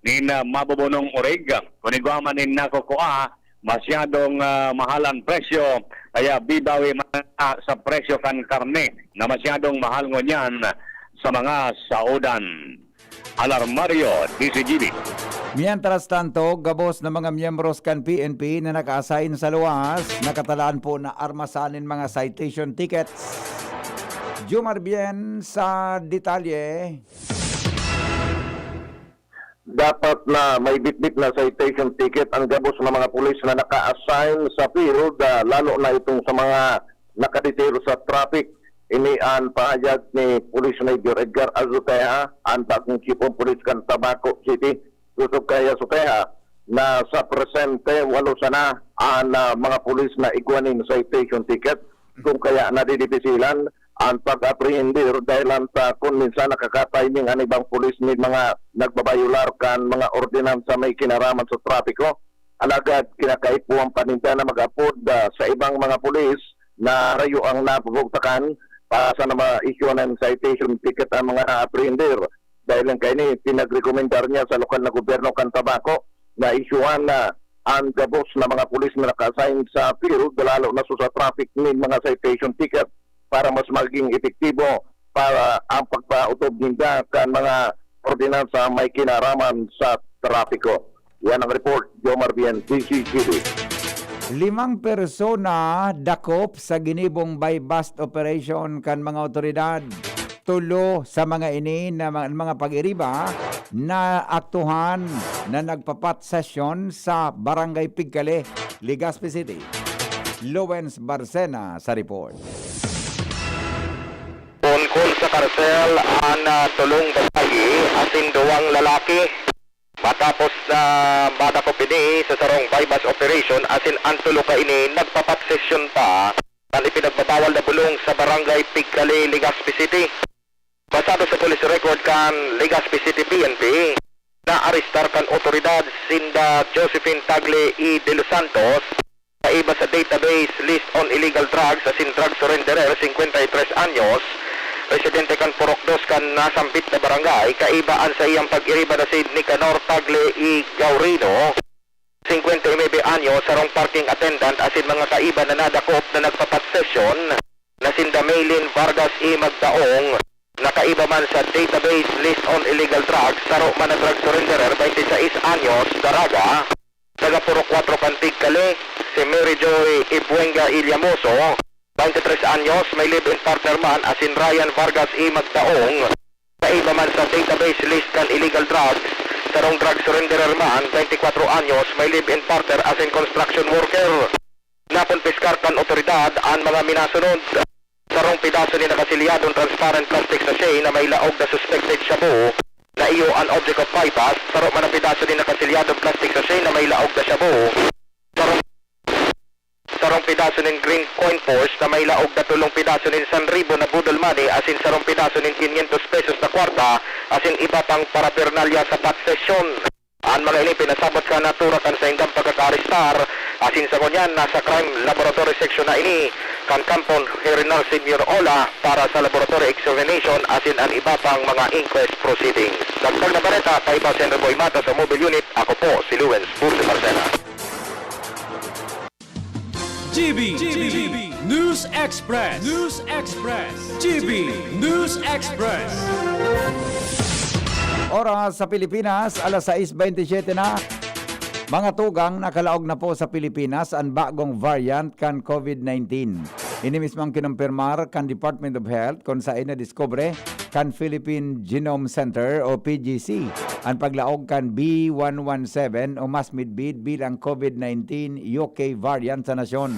nin, ah, mabubunong orig. Kun igwa man nin nakukua, masyadong, ah, mahal an presyo, kaya bibawi man sa presyo kan karne na masyadong mahal ngunyan sa mga saodan. Alarmario, D Z G B. Mientras tanto, gabos na mga miyembros kan P N P na naka-assign sa luwas, nakatalaan po na armasan nin mga citation tickets. Jomar Bien sa detalye. Dapat na may bitbit na citation ticket ang gabos na mga pulis na naka-assign sa field, ah, lalo na itong sa mga nakadetail sa traffic. Ini an pahayag ni Police Major Edgar Azuteha, an bagong Chief of Police kan Tabaco City, Joseph Kaya Azuteha, na sa presente, walo sana an, ah, mga pulis na igwa nin citation ticket, kung kaya nadidipisilan an pag-aprehendir dahil an ta kun minsan nakakatiming an ibang pulis nin mga nagbabayular kan mga ordinansa may kinaraman sa trapiko. Alagad kinakaipuhan pa ninda na mag-apod, ah, sa ibang mga pulis na rayo ang nabubugtakan para sana ma-issue ng citation ticket ang mga na-apprehendir. Dahil lang kaini, pinagrekomendar niya sa lokal na gobyerno kan Tabaco na isyuhan na an gabos na mga pulis na naka-assign sa field, lalo na sa traffic nin mga citation ticket para mas maging epektibo para ang pagpaotob ninda kan mga ordinansa may kinaraman sa trapiko. Yan ang report, Jomar Bien, D Z G B. Limang persona dakop sa ginibong buy-bust operation kan mga otoridad. Tulo sa mga ini na mga, mga pag-iriba na aktuhan na nagpapat sesyon sa Barangay Pigkale, Legazpi City. Lowens Barcena sa report. Poon kun sa karsel an, ah, tolong babayi asin duwang lalaki. Matapos na madakop ini sa sarong buy-bust operation, asin an tulo kaini nagpa-pot session pa kan ipinagbabawal na bulong sa Barangay Pigkali, Legazpi City. Basado sa police record kan Legazpi City P N P, naarestar kan otoridad sinda Josephine Tagle E. De Los Santos, kaiba sa database list on illegal drugs asin drug surrenderer, singkwenta y tres anyos, residente kan Purok Dos kan nasambit na barangay, kaiba an saiyang pag-iriba na si Nicanor Tagle E. Gaurino, singkwenta y nuebe anyos, sarong parking attendant, asin mga kaiba na nadakop na nagpa-pot session na sinda Maylin Vargas E. Magdaong, na kaiba man sa database list on illegal drugs, saro man na drug surrenderer, twenty-six anyos, Daraga, taga Purok Kwatro kan Pigkali, si Mary Joy Ibuenga Ilyamoso, twenty-tres anyos, may live-in partner man, asin Ryan Vargas E. Magdaong, kaiba man sa database list kan illegal drugs, sarong drug surrenderer man, twenty-kwatro anyos, may live-in partner asin construction worker. Nakumpiskar kan otoridad an mga minasunod: sarong pedaso nin nakasilyadong transparent plastic sachet na may laog na suspected shabu, na iyo an object of buy-bust, saro man na pedaso nin nakasilyadong plastic sachet na may laog na shabu, sarong, sarong pedaso nin green coin purse na may laog na tolong pedaso nin sanribo na boodle money, asin sarong pedaso nin kinyentos pesos na kwarta, asin iba pang paraphernalia sa pot session. An mga ini pinasabot kan natura kan saindang pagkakaarestar, asin sa ngunyan nasa Crime Laboratory Section na ini kan Kampo ni Renar Senior Ola para sa laboratory examination asin an iba pang mga inquest proceedings. Dagdag na bareta, kaiba si Henry Boy Mata sa Mobile Unit, ako po si Lewens Bursi Marcena. G B, G B, News Express, News Express, G B News Express. Oras sa Pilipinas, alas sais bentisiete na. Mga tugang, nakalaog na po sa Pilipinas an bagong variant kan COVID nineteen. Ini mismo ang kinumpirmar kan Department of Health kun saen nadiskubre kan Philippine Genome Center o P G C an paglaog kan B one one seven o mas midbid bilang COVID nineteen U K variant sa nasyon.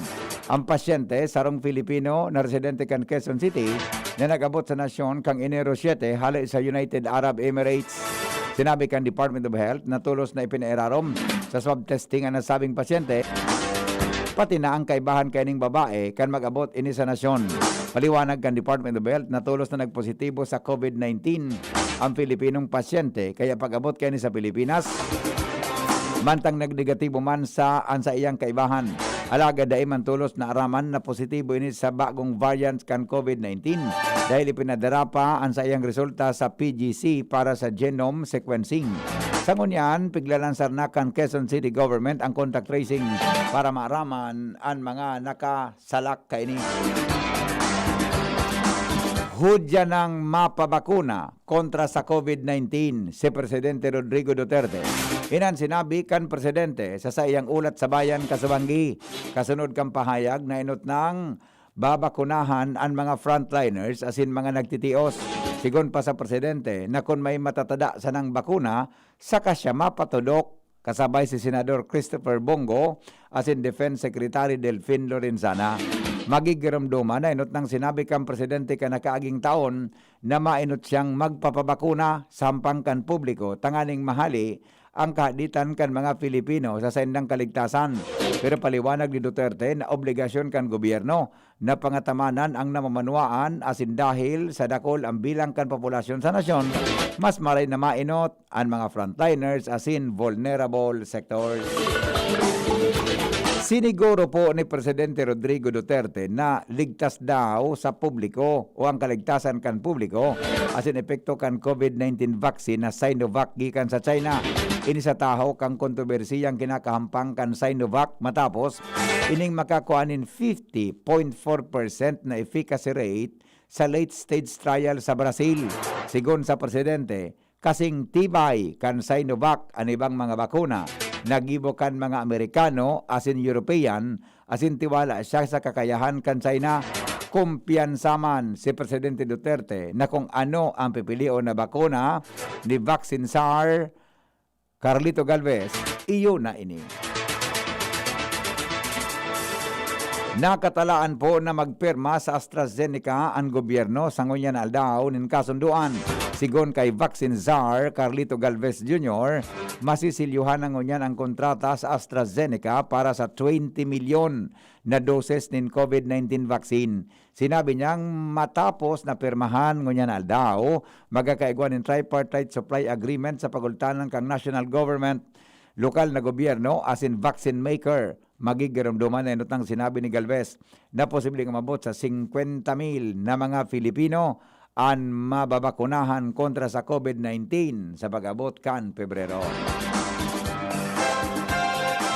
Ang pasyente, sarong Filipino na residente kan Quezon City, na nag-abot sa nasyon kan Enero siete hale sa United Arab Emirates. Sinabi kan Department of Health na tolos na ipinairarom sa swab testing an nasabing pasyente, pati na ang kaibahan kaining babae kan mag-abot ini sa nasyon. Paliwanag kan Department of Health na tolos na nagpositibo sa COVID nineteen ang Filipinong pasyente, kaya pag-abot kaini sa Pilipinas, mantang nagnegatibo man sa an saiyang kaibahan. Alagad dai man tolos naaraman na positibo ini sa bagong variant kan COVID nineteen, dahil ipinadara pa an saiyang resulta sa P G C para sa genome sequencing. Sa ngunyan, piglalansar na kan Quezon City Government ang contact tracing para maaraman an mga nakasalak kaini. Hudya nang mapabakuna kontra sa COVID nineteen si Presidente Rodrigo Duterte. Inan sinabi kan Presidente sa saiyang ulat sa bayan kasubanggi, kasunod kan pahayag na enot nang babakunahan an mga frontliners asin mga nagtitios. Sigon pa sa Presidente na kun may matatada sanang bakuna, saka siya mapatudok, kasabay si Senador Christopher Bong Go asin Defense Secretary Delfin Lorenzana. Magigiromdoman na enot nang sinabi kan Presidente kan nakaaging taon na maenot siyang magpapabakuna sa hampang kan publiko tanganing mahali ang kahaditan kan mga Filipino sa saindang kaligtasan. Pero paliwanag ni Duterte na obligasyon kan gobyerno na pangatamanan ang namamanwaan asin dahil sa dakul ang bilang kan populasyon sa nasyon, mas maray na mainot an mga frontliners asin vulnerable sectors. Siniguro po ni Presidente Rodrigo Duterte na ligtas daw sa publiko o ang kaligtasan kan publiko asin epekto kan COVID nineteen vaccine na Sinovac gikan sa China. Ini sa tahaw kan kontrobersiyang kinakahampang kan Sinovac matapos ining makakua nin fifty point four percent na efficacy rate sa late stage trial sa Brazil. Sigon sa presidente, kasing tibay kan Sinovac an ibang mga bakuna na gibo kan mga Amerikano asin European, asin tiwala siya sa kakayahan kan China. Kumpiyansa man si Presidente Duterte na kung ano ang pipilion na bakuna ni Vaccine Czar Carlito Galvez, iyo na ini. Nakatalaan po na magpirma sa AstraZeneca an gobyerno sa ngunyan na aldaw nin kasundoan. Sigon kay Vaccine Czar Carlito Galvez Junior, masisilyuhan na ngunyan ang kontrata sa AstraZeneca para sa twenty milyon na doses nin COVID nineteen vaccine. Sinabi niyang matapos na pirmahan ngunyan na aldaw, magkakaigwa nin tripartite supply agreement sa pagultanan kan national government, lokal na gobyerno asin vaccine maker. Magigiromdoman na inutang sinabi ni Galvez na posibleng umabot sa singkwenta mil na mga Filipino an mababakunahan kontra sa COVID nineteen sa pag-abot kan Pebrero.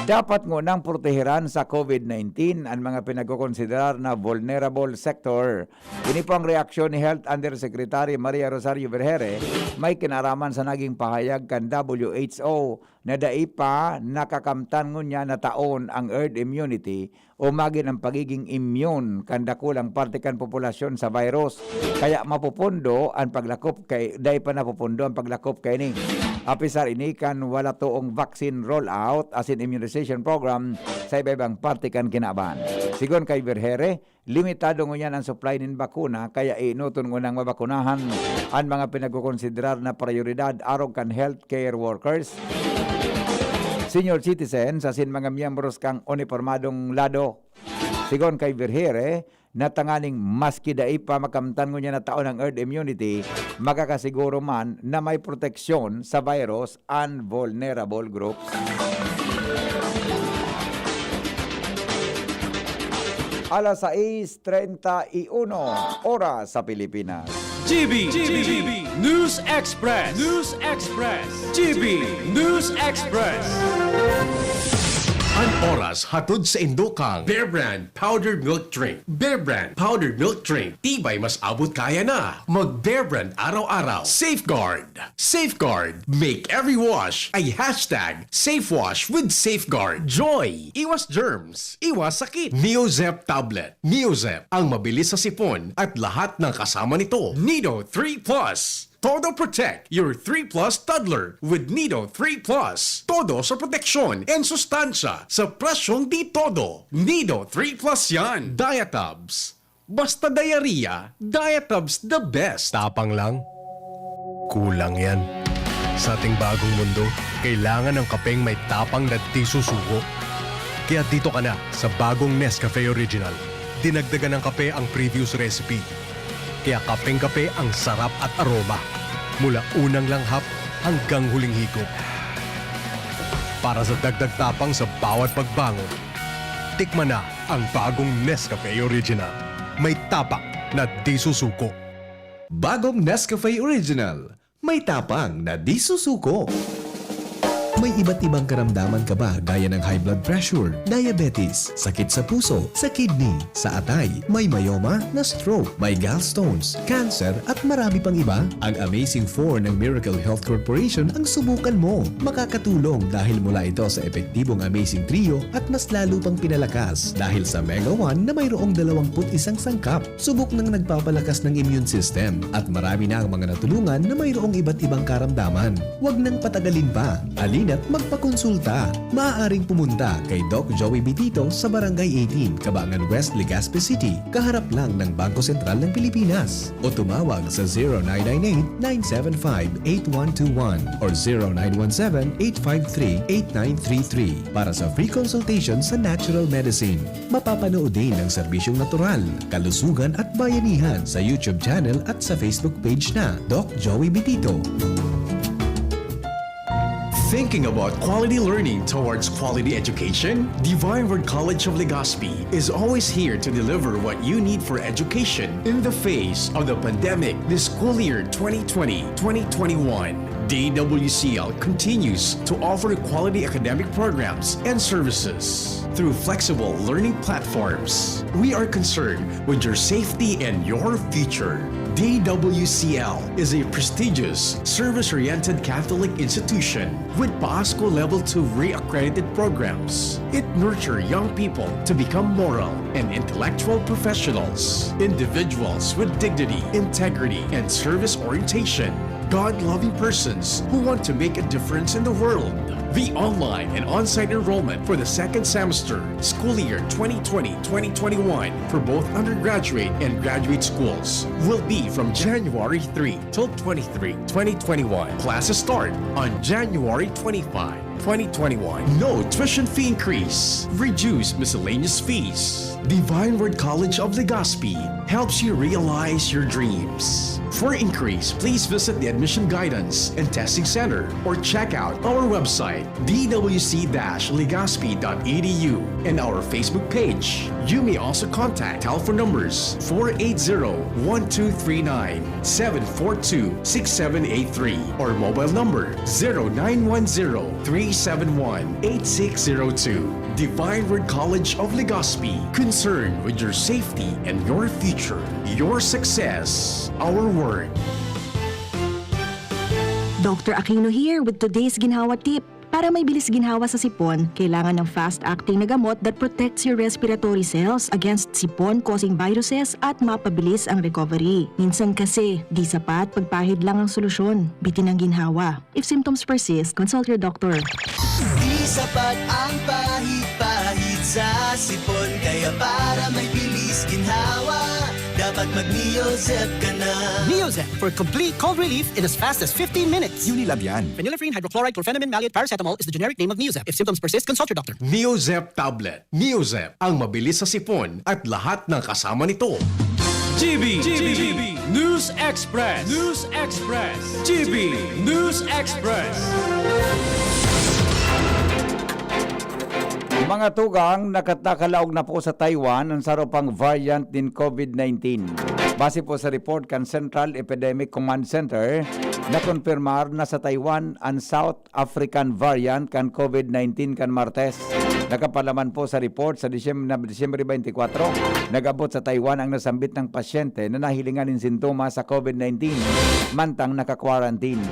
Dapat ngunang proteheran sa COVID nineteen an mga pinagkokonsiderar na vulnerable sector. Ini po ang reaksyon ni Health Undersecretary Maria Rosario Vergeire, may kinaraman sa naging pahayag kan W H O na dai pa nakakamtan ngunyan na taon ang herd immunity o magin ang pagiging immune kan dakulang parte kan populasyon sa virus. Kaya mapupundo an paglakop kay, dai pa napupundo ang paglakop kaini. Apisar ini kan wala toong vaccine rollout asin immunization program sa iba-ibang parte kan kinaban. Sigon kay Vergeire, limitado ngunyan ang supply nin bakuna, kaya iinoton ngunang mabakunahan an mga pinagkokonsiderar na prayoridad arog kan healthcare workers, senior citizens, asin mga miyembros kan unipormadong lado. Sigon kay Vergeire, na tanganing maski dai pa makamtan ngunyan na taon ang herd immunity, makakasiguro man na may proteksyon sa virus an vulnerable groups. Alas sais treinta y uno, oras sa Pilipinas. G B, G B, News Express, News Express, G B News Express. An oras hatod sa indo kan Bear Brand Powdered Milk Drink. Bear Brand Powdered Milk Drink, tibay mas abot kaya na. Mag Bear Brand araw-araw. Safeguard. Safeguard. Make every wash a hashtag safe wash with Safeguard. Joy. Iwas germs. Iwas sakit. Neozep Tablet. Neozep, ang mabilis sa sipon at lahat ng kasama nito. Nido three plus. Todo protect your three plus toddler with Nido three plus. Todo sa proteksyon and sustansya sa presyong di todo. Nido three plus yan. Diatabs. Basta diarrhea, Diatabs the best. Tapang lang. Kulang yan. Sa ating bagong mundo, kailangan ng kapeng may tapang na di susuko. Kaya dito ka na sa bagong Nescafe Original. Dinagdagan ng kape ang previous recipe. Kaya kapeng-kape ang sarap at aroma. Mula unang langhap hanggang huling higop. Para sa dagdag tapang sa bawat pagbangon, tikman na ang bagong Nescafe Original. May tapang na di susuko. Bagong Nescafe Original. May tapang na di susuko. May iba't ibang karamdaman ka ba, gaya ng high blood pressure, diabetes, sakit sa puso, sa kidney, sa atay, may myoma, na-stroke, may gallstones, cancer, at marami pang iba? Ang Amazing Four ng Miracle Health Corporation ang subukan mo. Makakatulong dahil mula ito sa epektibong Amazing Trio at mas lalo pang pinalakas dahil sa Mega One na mayroong dalawampu't isang sangkap. Subok nang nagpapalakas ng immune system at marami na ang mga natulungan na mayroong iba't ibang karamdaman. Huwag nang patagalin pa. Halina't magpakonsulta. Maaaring pumunta kay Doc Joey Bitito sa Barangay eighteen, Cabangan West, Legazpi City, kaharap lang ng Bangko Sentral ng Pilipinas. O tumawag sa zero nine nine eight, nine seven five, eight one two one or zero nine one seven, eight five three, eight nine three three para sa free consultation sa natural medicine. Mapapanood din ang serbisyong natural, kalusugan at bayanihan sa YouTube channel at sa Facebook page na Doc Joey Bitito. Thinking about quality learning towards quality education? Divine Word College of Legazpi is always here to deliver what you need for education in the face of the pandemic this school year twenty twenty, twenty twenty-one. D W C L continues to offer quality academic programs and services through flexible learning platforms. We are concerned with your safety and your future. D W C L is a prestigious, service-oriented Catholic institution with PASCO Level two re-accredited programs. It nurtures young people to become moral and intellectual professionals, individuals with dignity, integrity, and service orientation, God-loving persons who want to make a difference in the world. The online and on-site enrollment for the second semester, school year twenty twenty, twenty twenty-one, for both undergraduate and graduate schools will be from January three till twenty-three, twenty twenty-one. Classes start on January twenty-five, twenty twenty-one. No tuition fee increase. Reduce miscellaneous fees. Divine Word College of Legazpi helps you realize your dreams. For increase, please visit the Admission Guidance and Testing Center or check out our website, d w c dash legazpi dot e d u, and our Facebook page. You may also contact telephone numbers four eight zero, one two three nine, seven four two, six seven eight three, or mobile number zero nine one zero, three seven one, eight six zero two. Divine Word College of Legazpi, concerned with your safety and your future. Your success, our word. Doctor Aquino here with today's ginhawa tip. Para may bilis ginhawa sa sipon, kailangan ng fast-acting na gamot that protects your respiratory cells against sipon-causing viruses at mapabilis ang recovery. Minsan kasi, di sapat pagpahid lang ang solusyon. Bitin ang ginhawa. If symptoms persist, consult your doctor. Di sapat ang pahid-pahid sa sipon, kaya para may bilis ginhawa, dapat mag-Neozep ka na. Neozep for complete cold relief in as fast as fifteen minutes. Unilab yan. Phenylephrine, hydrochloride, chlorphenamine, maleate, paracetamol is the generic name of Neozep. If symptoms persist, consult your doctor. Neozep tablet. Neozep, ang mabilis sa sipon at lahat ng kasama nito. G B, G B, News Express, News Express, G B, News Express. Mga tugang, nakatakalaog na po sa Taiwan ang saro pang variant nin COVID nineteen. Base po sa report kan Central Epidemic Command Center, nakonpirmar na sa Taiwan an South African variant kan COVID nineteen kan Martes. Nakapalaman po sa report sa Disyem-, na Disyembre twenty-four, nag-abot sa Taiwan ang nasambit ng pasyente na nahilingan nin sintomas sa COVID nineteen, mantang naka-quarantine.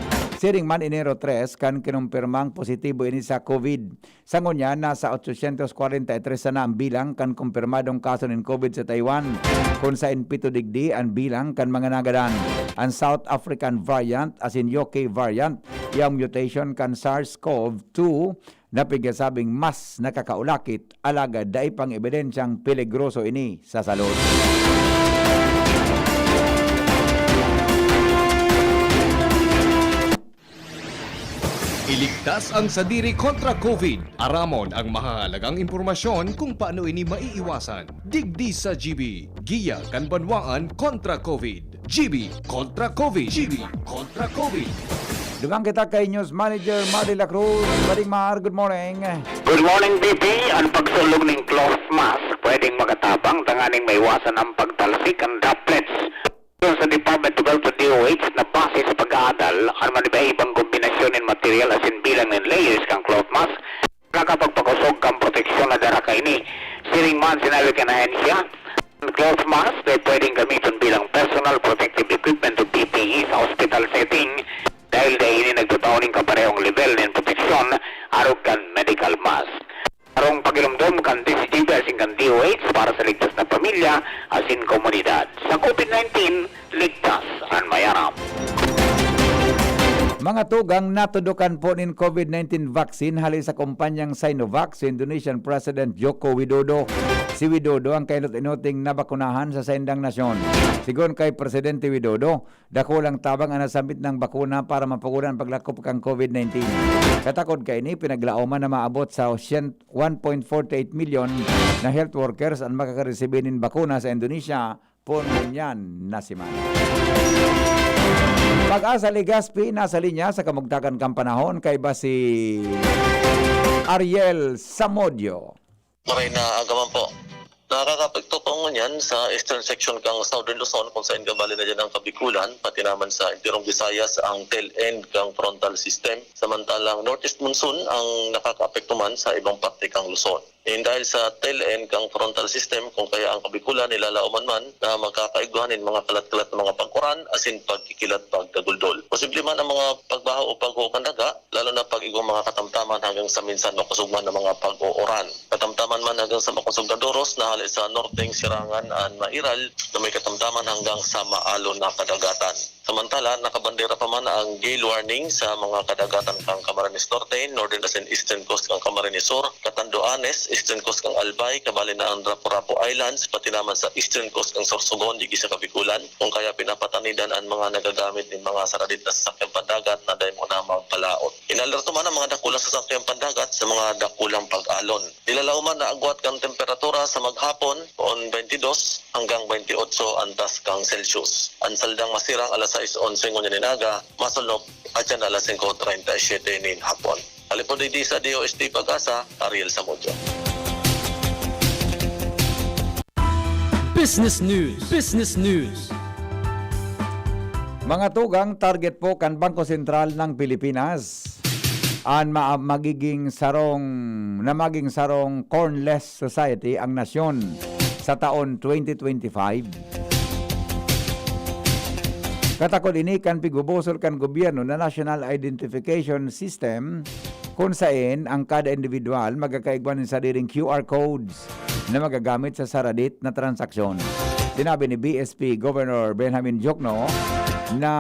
Siring man, Enero tres kan kinumpirmang positibo ini sa COVID. Sa ngunyan, nasa otsosyentos kwarenta y tres sana ang bilang kan kumpirmadong kaso nin COVID sa Taiwan, kun saen pito digdi an bilang kan mga nagadan. An South African variant, asin U K variant, yaong mutation kan SARS-CoV two na pigasabing mas nakakaulakit, alagad dai pang ebidensyang peligroso ini sa salud. Iligtas ang sadiri kontra COVID. Aramon ang mahahalagang impormasyon kung paano ini maiiwasan. Digdi sa G B, Giya kan Banwaan kontra COVID. G B kontra COVID. G B kontra COVID. Duman kita kay News Manager Marley Lacruz. Bading Mar, good morning. Good morning, B P. Ang pagsulog ning cloth mask pwedeng makatabang tanganing maiwasan ang pagtalsik kan droplets. Ayon sa Department of Health sa D O H na base sa pag-aadal, an maniba-ibang kombinasyon nin material asin bilang nin layers kan cloth mask nakakapagpakosog kan proteksyon na dara kaini. Siring man sinabi kan ahensya, an cloth mask dai pwedeng gamiton bilang personal protective equipment o P P E sa hospital setting dahil dai ini nagtatao nin kaparehong lebel nin proteksyon arog kan medical mask. Sarong pagiromdom kan D C G B asin kan D O H para sa ligtas na pamilya asin komunidad. Sa COVID nineteen, ligtas an may aram. Mga tugang, natudokan po nin COVID nineteen vaccine hali sa kumpanyang Sinovac si Indonesian President Joko Widodo. Si Widodo ang kainot-inoting nabakunahan sa saindang nasyon. Sigon kay Presidente Widodo, dakulang tabang an nasambit nang bakuna para mapagudan an paglakop kan COVID nineteen. Katakod kaini, pinaglaoman na maabot sa syen-, one point forty eight milyon na health workers an makakaresibi nin bakuna sa Indonesia poon ngunyan na semana. Pag-asa Legazpi nasa linya sa kamugtakan kan panahon, kaiba si Ariel Samodio. Maray na aga man po. Nakakaapekto po ngunyan sa eastern section kang Southern Luzon, kung saen gabali na dyan ang Kabikulan, pati naman sa entirong Visayas ang tail end kang frontal system. Samantalang northeast monsoon ang nakakaapekto man sa ibang parte kang Luzon. And dahil sa tail end kang frontal system, kung kaya ang Kabikulan nilalaoman man na magkakaigwa nin mga kalat-kalat na mga pag-uran asin pagkikilat pagkaguldol. Posible man ang mga pagbaha o paghuho kan daga, lalo na pag igwang mga katamtaman hanggang sa minsan makosog man na mga pag-uuran. Katamtaman man hanggang sa makosog na doros na hali sa norteng Sirangan an mairal na may katamtaman hanggang sa maalon na kadagatan. Samantala, nakabandera pa man ang gale warning sa mga kadagatan kan Camarines Norte, Northern asin Eastern Coast kan Camarines Sur, Catanduanes, Eastern Coast kan Albay, kabali na ang Rapu-Rapu Islands, pati naman sa Eastern Coast kan Sorsogon, digdi sa Kabikulan, kung kaya pinapatanidan an mga nagagamit nin mga saradit na sasakyang pandagat na dai muna magpalaot. Inalerto man ang mga dakulang sasakyang pandagat sa mga dakulang pag-alon. Nilalaoman na agwat kan temperatura sa maghapon, poon twenty-dos hanggang twenty-otso antas kan Celsius. An saldang masirang alas sais onse ngunyan nin aga, masulnop atyan alas singko treinta y siete nin hapon. Alipod digdi sa D O S T Pag-asa, Ariel Samudio. Business News. Business News. Mga tugang, target po kan Bangko Sentral ng Pilipinas an ma-, magiging sarong, na maging sarong cornless society ang nasyon sa taon twenty twenty-five. Katakod ini kan pigbubusol kan gobyerno na National Identification System, kun saen ang kada individual magkakaigwa nin sadiring Q R codes na magagamit sa saradit na transaksyon. Sinabi ni B S P Governor Benjamin Diokno na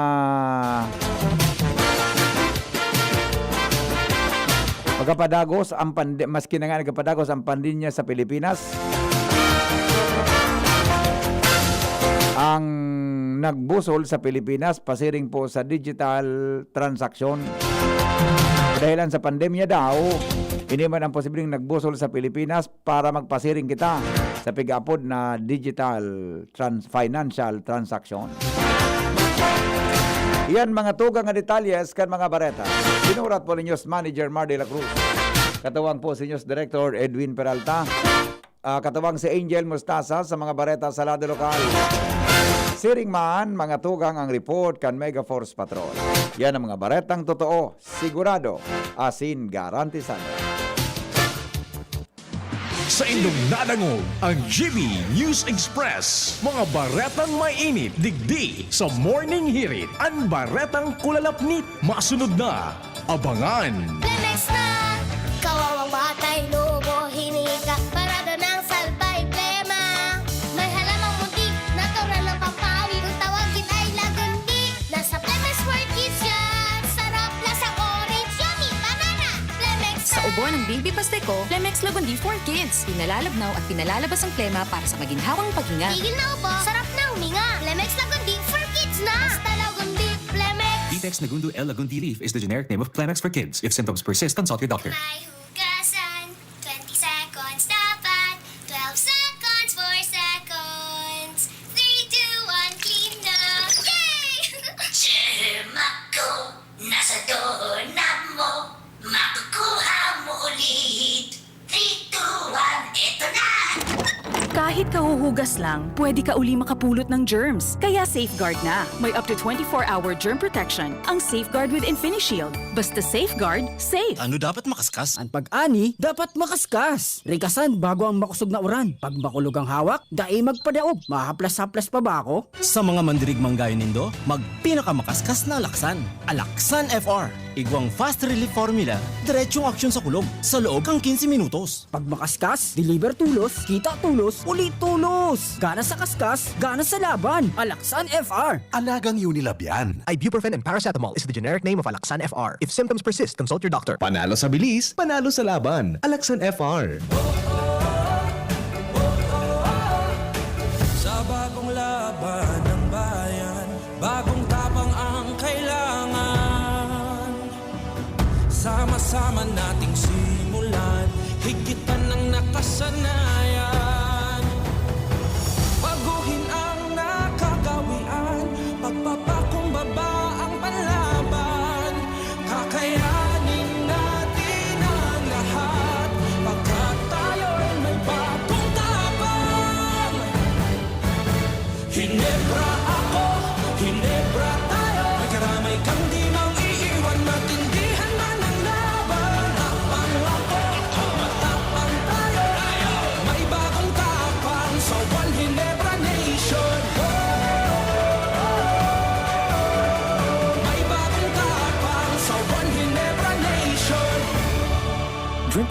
magkapadagos ang pande-, maski na nga nagkapadagos ang pandemya sa Pilipinas, ang nagbusol sa Pilipinas pasiring po sa digital transaksyon. Dahilan sa pandemya daw, ini man ang posibleng nagbusol sa Pilipinas para magpasiring kita sa pigaapod na digital trans-, financial transaction. Iyan mga tugang nga detalye kan mga bareta. Sinurat po ni News Manager Mar de la Cruz. Katuwang po si News Director Edwin Peralta. Ah, katuwang si Angel Mustasa sa mga bareta sa lado lokal. Siring man, mga tugang ang report kan Mega Force Patrol. Yan ang mga baretang totoo, sigurado, asin garantisado. Sa indong nadangog ang G B News Express. Mga baretang mainit digdi sa Morning Hirit. An baretang kulalapnit masunod na. Abangan! Plemex na! Kawawang batay, lobo, hinika, parada ng salbay, plema. May halamang muntik, natural na pampawi. Kung tawagin ay lagundi, nasa Plemex for Kids yan. Sarap, lasang orange, yummy, banana. Plemex Sa na! Ubo ng baby pasteko, Plemex Lagundi for Kids. Pinalalabnaw at pinalalabas ang plema para sa maginhawang paghinga. Tigil na ubo, sarap na huminga. Plemex Lagundi for Kids na! Basta Lagundi, Plemex! Vitex Nagundo L Lagundi Leaf is the generic name of Plemex for Kids. If symptoms persist, consult your doctor. May hugasan, twenty seconds dapat, twelve seconds, four seconds, three, two, one, clean na! Yay! Germ ako, nasa doorknob mo, makukuha mo ulit. Three, two, one, eto na! Kahit kahuhugas lang, pwede ka uli makapulot ng germs. Kaya Safeguard na. May up to twenty-four hour germ protection ang Safeguard with InfiniShield. Basta Safeguard, safe. Ano dapat makaskas? An pag-ani dapat makaskas. Rikasan bago ang makosog na uran. Pag makulog ang hawak, dai magpadaog. Mahaplas-haplas pa ba ako? Sa mga mandirigmang gayo nindo, magpinakamakaskas na Alaksan. Alaksan F R. Igwang fast relief formula, diretsong aksyon sa kulog, sa loob kan quince minutos. Pag makaskas, deliver tolos, kita tolos, uli tolos! Gana sa kaskas, gana sa laban! Alaksan F R! Alagang Unilab yan. Ibuprofen and paracetamol is the generic name of Alaxan F R. If symptoms persist, consult your doctor. Panalo sa bilis, panalo sa laban. Alaxan F R. Sa bagong laban ng bayan, bagong tapang ang kailangan. Sama-sama nating simulan, higit pa ng nakasanayan. Baguhin ang nakagawian, pagpapakumbaba ang panlaban. Kakayanin natin ang lahat, pagkat tayo'y may bagong tapang. Hinebra ako, Hinebra tayo. May karamay kang di mang iiwan, matindihan man ang laban. Tapang ako, matapang tayo. May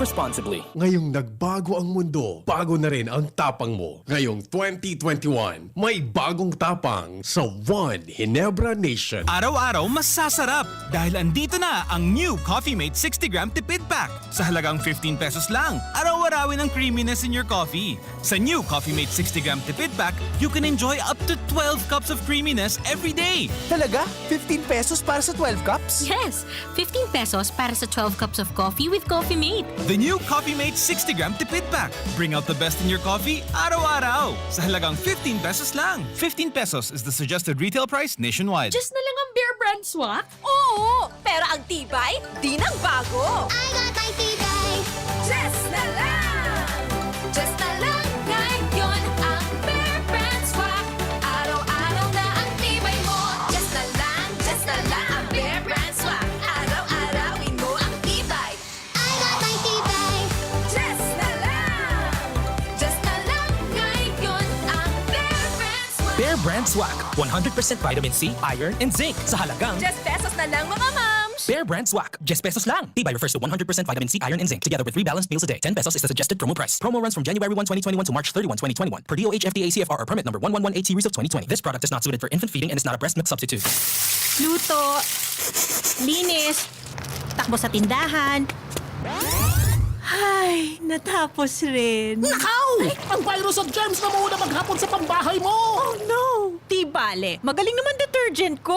responsibly. Ngayong nagbago ang mundo, bago na rin ang tapang mo. Ngayong twenty twenty-one, may bagong tapang sa One Ginebra Nation. Araw-araw masasarap dahil andito na ang new Coffee Mate sixty gram tipid pack. Sa halagang fifteen pesos lang, araw-arawin ang creaminess in your coffee. Sa new Coffee Mate sixty gram tipid pack, you can enjoy up to twelve cups of creaminess every day. Talaga? Fifteen pesos para sa twelve cups? Yes! Fifteen pesos para sa twelve cups of coffee with Coffee Mate. The new Coffee Mate sixty gram tipid pack. Bring out the best in your coffee araw-araw. Sa halagang fifteen pesos lang. Fifteen pesos is the suggested retail price nationwide. Just na lang ang Bear Brand Swak? Oo! Pero ang tibay, di nagbago. I got my tibay. Just na lang! Just na lang ngayon ang Bear Brand Swak. Araw-araw na ang tibay mo. Just na lang, just na lang ang Bear Brand Swak. Araw-arawin mo ang tibay. I got my tibay. Just na lang. Just na lang ngayon ang Bear Brand Swak. Bear Brand Swak. One hundred percent vitamin C, iron, and zinc. Sa halagang just pesos na lang, mga mams! Bear Brand Swak. Just pesos lang. Tibay refers to one hundred percent vitamin C, iron, and zinc, together with three balanced meals a day. Ten pesos is the suggested promo price. Promo runs from January one, twenty twenty-one to March thirty-one, twenty twenty-one. Per D O H F D A C F R or permit number one one one eight series of twenty twenty. This product is not suited for infant feeding and is not a breast milk substitute. Luto, linis, takbo sa tindahan. Ay, natapos rin. Nakaw! Ang virus at germs na muna maghapon sa pambahay mo! Oh no! Di bale, magaling naman detergent ko.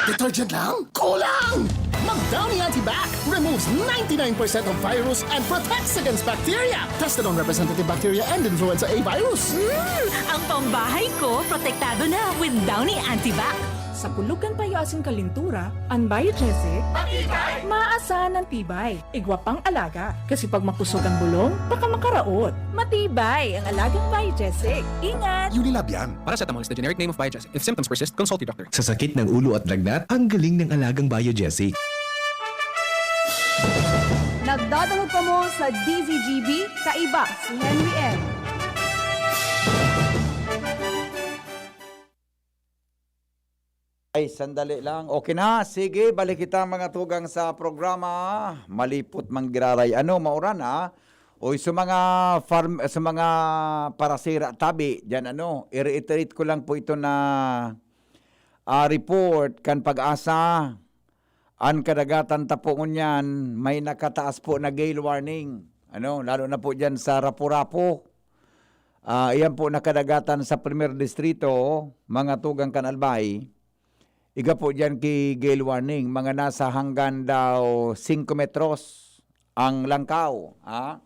Detergent lang? Kulang! Mag Downy Antibac removes ninety-nine percent of virus and protects against bacteria. Tested on representative bacteria and influenza A virus. Mm, ang pambahay ko, protektado na with Downy Antibac. Sa pulugan payo asin kalintura, an Biogesic, matibay, maasahan an tibay. Igwa pang alaga, kasi pag makusog ang bulong, baka makaraot. Matibay ang alagang Biogesic. Ingat! Unilab yan. Paracetamol is the generic name of Biogesic. If symptoms persist, consult your doctor. Sa sakit ng ulo at lagnat, ang galing ng alagang Biogesic. Nagdadangog kamo sa D Z G B, kaiba si Henry M. Ay, sandali lang. Okay na. Sige, balik kita, mga tugang, sa programa. Malipot man giraray. Ano, mauran, ah? Oy, sa mga farm, sa mga parasira tabi, diyan, ano, i-reiterate ko lang po ito na, ah, report kan PAGASA. An kadagatan ta po ngunyan, may nakataas po na gale warning. Ano, lalo na po diyan sa Rapu-Rapu. Ah, iyan po na kadagatan sa Primer Distrito, mga tugang kan Albay. Iga po diyan ki gale warning, mga nasa hanggan daw singko metros ang langkaw, ha?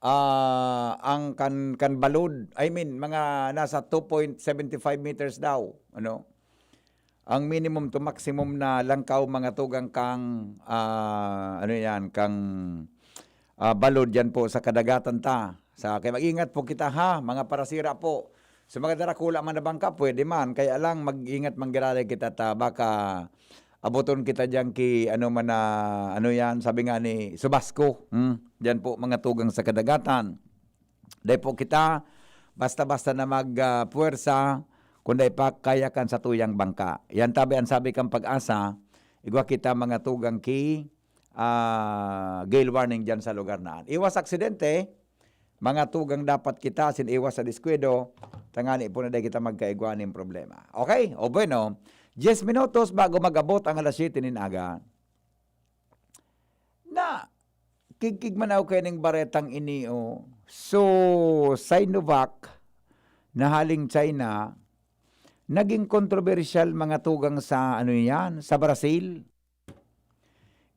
Ah, ang kan, kan balod, I mean, mga nasa two point seven five meters daw, ano? Ang minimum to maximum na langkaw, mga tugang, kang, ah, ano yan, kang, ah, balod yan po sa kadagatan ta. Sa, kaya mag-ingat po kita, ha, mga parasira po. Sa mga darakula man na bangka, pwede man. Kaya lang, mag-ingat man giraray kita ta. Baka abuton kita diyan ki, ano man na, ano yan, sabi nga ni Subasco. Hmm? Diyan po, mga tugang sa kadagatan. Dai po kita basta-basta na mag, ah, puwersa, kun dai pa kaya kan satuyang bangka. Yan tabi an sabi kan PAGASA, igwa kita, mga tugang, ki, ah, gale warning diyan sa lugar na. Iwas aksidente, mga tugang, dapat kita asin iwas sa diskuido, tangani po na dai kita magkaigwa nin problema. Okay? O bueno, diyes minutos bago mag-abot ang alas siyete nin aga. Na, kigkig man ako kaining baretang ini, oh. So, Sinovac na haling China, naging kontrobersyal, mga tugang, sa, ano yan, sa Brazil.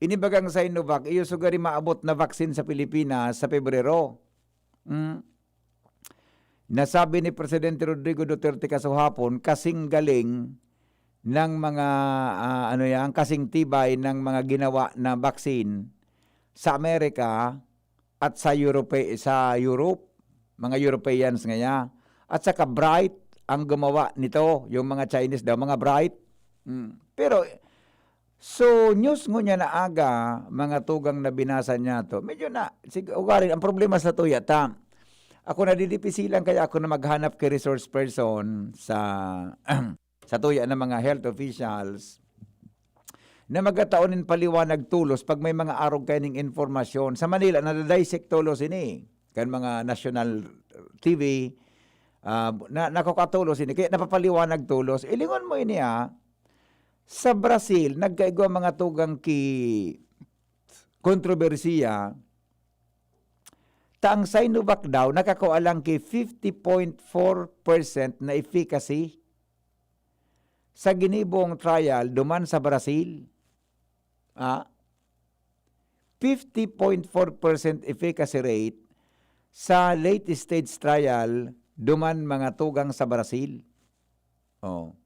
Ini bagang Sinovac, iyo sugari maabot na vaccine sa Pilipinas sa Pebrero. Hmm. Nasabi ni Presidente Rodrigo Duterte kasuhapon, kasing galing ng mga, ah, ano yan, kasing tibay ng mga ginawa na vaccine sa Amerika at sa Europe, sa Europe, mga Europeans ngaya. At saka Bright ang gumawa nito, yung mga Chinese daw, mga Bright. Hmm. Pero, so, news ngunyan na aga, mga tugang, na binasa niya to, medyo na, sig-, ugarin, ang problema sa tuya, ta, ako nadidipisilan kaya ako na maghanap kay resource person sa, sa tuya ng mga health officials. na magkatao nin paliwanag tolos pag may mga arog kaining impormasyon. Sa Manila, nadadissect tolos ini kan mga national T V, ah, na, nakakatolos ini, kaya napapaliwanag tolos. Ilingon mo ini, ah, sa Brazil, nagkaigwa mga tugang ki kontrobersiya, ta ang Sinovac daw nakakua lang ki fifty point four percent na efficacy sa ginibong trial duman sa Brazil. Ah, fifty point four percent efficacy rate sa late stage trial duman mga tugang sa Brazil. Oh.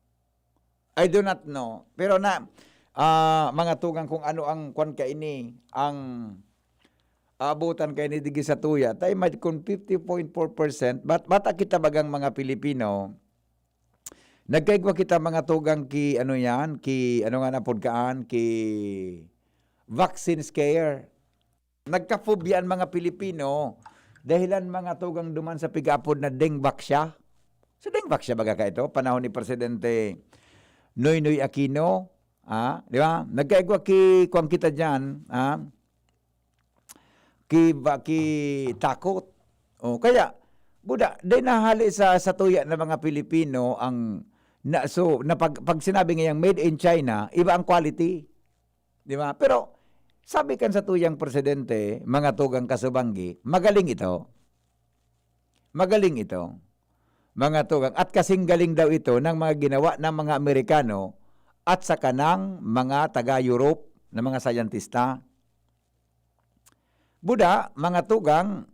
I do not know. Pero na, ah, mga tugang, kung ano ang kwan kaini, ang aabutan kaini digdi sa tuya. Tayo may kung fifty point four percent, bat-, bata kita bagang mga Pilipino, nagkaigwa kita mga tugang ki, ano yan, ki, ano nga na pod kaan, ki vaccine scare. Nagka-phobia an mga Pilipino, dahilan mga tugang duman sa pigaapod na dengvaxia. Sa dengvaxia baga ka ito, panahon ni Presidente Noynoy Aquino, ah, di ba? Nagkaigwa ki, kuwan kita diyan, ah, ki, ba, ki takot. O, kaya, buda, di nahali sa, sa tuya ng mga Pilipino ang, na, so, na pag, pag sinabi ngayang made in China, iba ang quality. Di ba? Pero, sabi kan sa tuyang presidente, mga tugang kasubanggi, magaling ito. Magaling ito. Mga tugang. At kasing galing daw ito ng mga ginawa ng mga Amerikano at sa kanang mga taga-Europe na mga sayantista. Buda, mga tugang,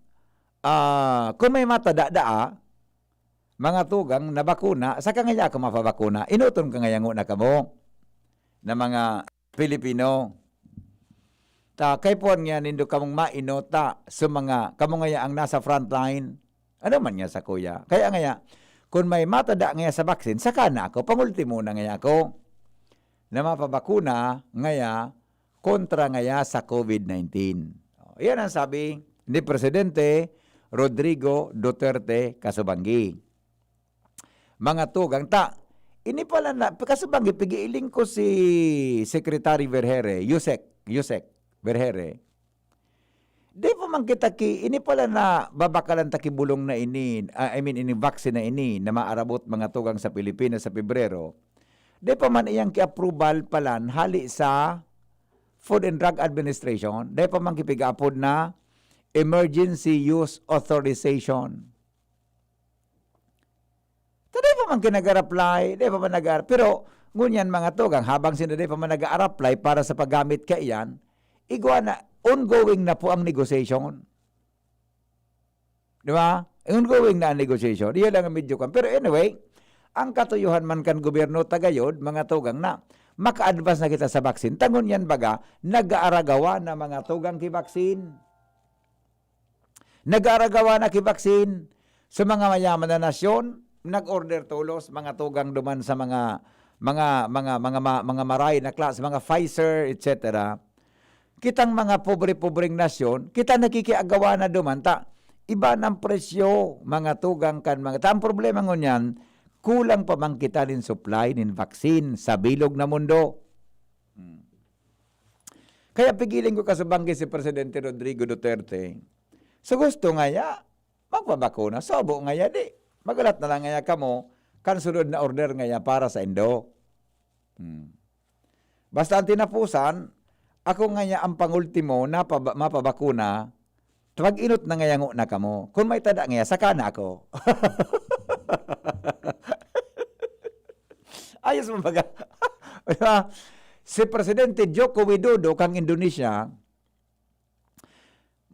ah, kung may matada-daa, mga tugang na bakuna, saka ngaya ako mapabakuna, inoton ka ngaya nguna kamo na mga Pilipino. Ta, kaipuhan ngaya nindo kamong mainota sa mga, kamo ngaya ang nasa frontline. Ano man nga sa kuya. Kaya ngaya, kung may matada ngaya sa vaccine, saka na ako, pangultimo na ngaya ako na mapabakuna ngaya kontra ngaya sa COVID nineteen. O, iyan ang sabi ni Presidente Rodrigo Duterte kasubanggi. Mga tugang ta, ini pala na, kasubanggi, pigiiling ko si Secretary Vergere, Yusek, Yusek Vergere. Di pa man kita ki, ini pala na babakalan ta ki bulong na ini, ah, I mean, ini vaccine na ini na maarabot mga tugang sa Pilipinas sa Pebrero. Di pa man iyang ki-approval palan hali sa Food and Drug Administration. Di pa man kipig-apod na emergency use authorization. Ta di pa man ki nag-a-apply, di pa man nag-a-, pero ngunyan mga tugang, habang sinda di pa man nag-a-apply para sa paggamit kaiyan, igwa na, ongoing na po ang negotiation. Di ba? Ongoing na ang negotiation. Iyan lang ang medyo kan. Pero anyway, ang katuyuhan man kan gobyerno tagayod, mga tugang na, maka-advance na kita sa vaccine. Ta ngunyan baga, nag-aaragawa na mga tugang ki vaccine. Nag-aaragawa na ki vaccine sa mga mayaman na nasyon, nag-order tolos, mga tugang duman sa mga, mga, mga, mga ma-, mga maray na klase, mga Pfizer, et cetera. Kitang mga pobre-pobreng nasyon, kita nakikiagawa na duman, ta iba ng presyo, mga tugang kan mga, ta ang problema ngunyan, kulang pa man kita nin supply nin vaccine sa bilog na mundo. Hmm. Kaya pigiling ko kasubanggi si Presidente Rodrigo Duterte. So gusto ngaya, magpabakuna. Sobo ngaya, di. Magalat na lang ngaya kamo, kan sunod na order ngaya para sa indo. Hmm. Basta ang tinapusan, ako ngaya ang pangultimo na paba-, mapabakuna, pag-inot na ngaya nguna kamo. Kung may tada ngaya, saka na ako. Ayos mo baga? Di ba? Si Presidente Joko Widodo kang Indonesia,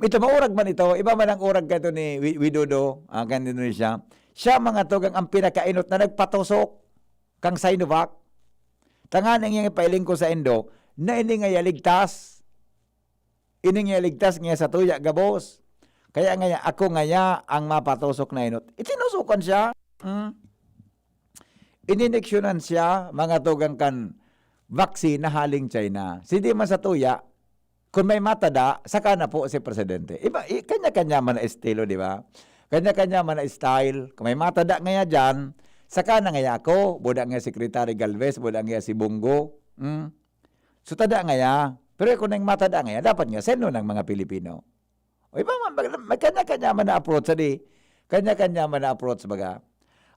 ito, maurag man ito, iba man ang urag ka ito ni Wi-, Widodo, ah, kan Indonesia. Siya, mga tugang, ang pinakainot na nagpatusok kang Sinovac. Tanganing iyang ipailing ko sa indo, na ini ngaya ligtas. Ini ngaya ligtas ngaya sa tuya gabos. Kaya ngaya, ako ngaya ang mapatusok na inot. Itinusukan siya. Hmm? Inineksyonan siya, mga tugang kan vaccine na haling China. Hindi man sa tuya, kung may matada, saka na po si Presidente. Iba, i-, kanya-kanya man na estilo, di ba? Kanya-kanya man na style. Kung may matada ngaya dyan, saka na ngaya ako, buda ngaya Secretary Galvez, buda ngaya si Bongo. Hmm? So, tada ngaya. Pero kung nang matada ngaya, dapat nga, seno ng mga Pilipino. O iba man, may kanya-kanya man na approach, di? Kanya-kanya man na approach, baga.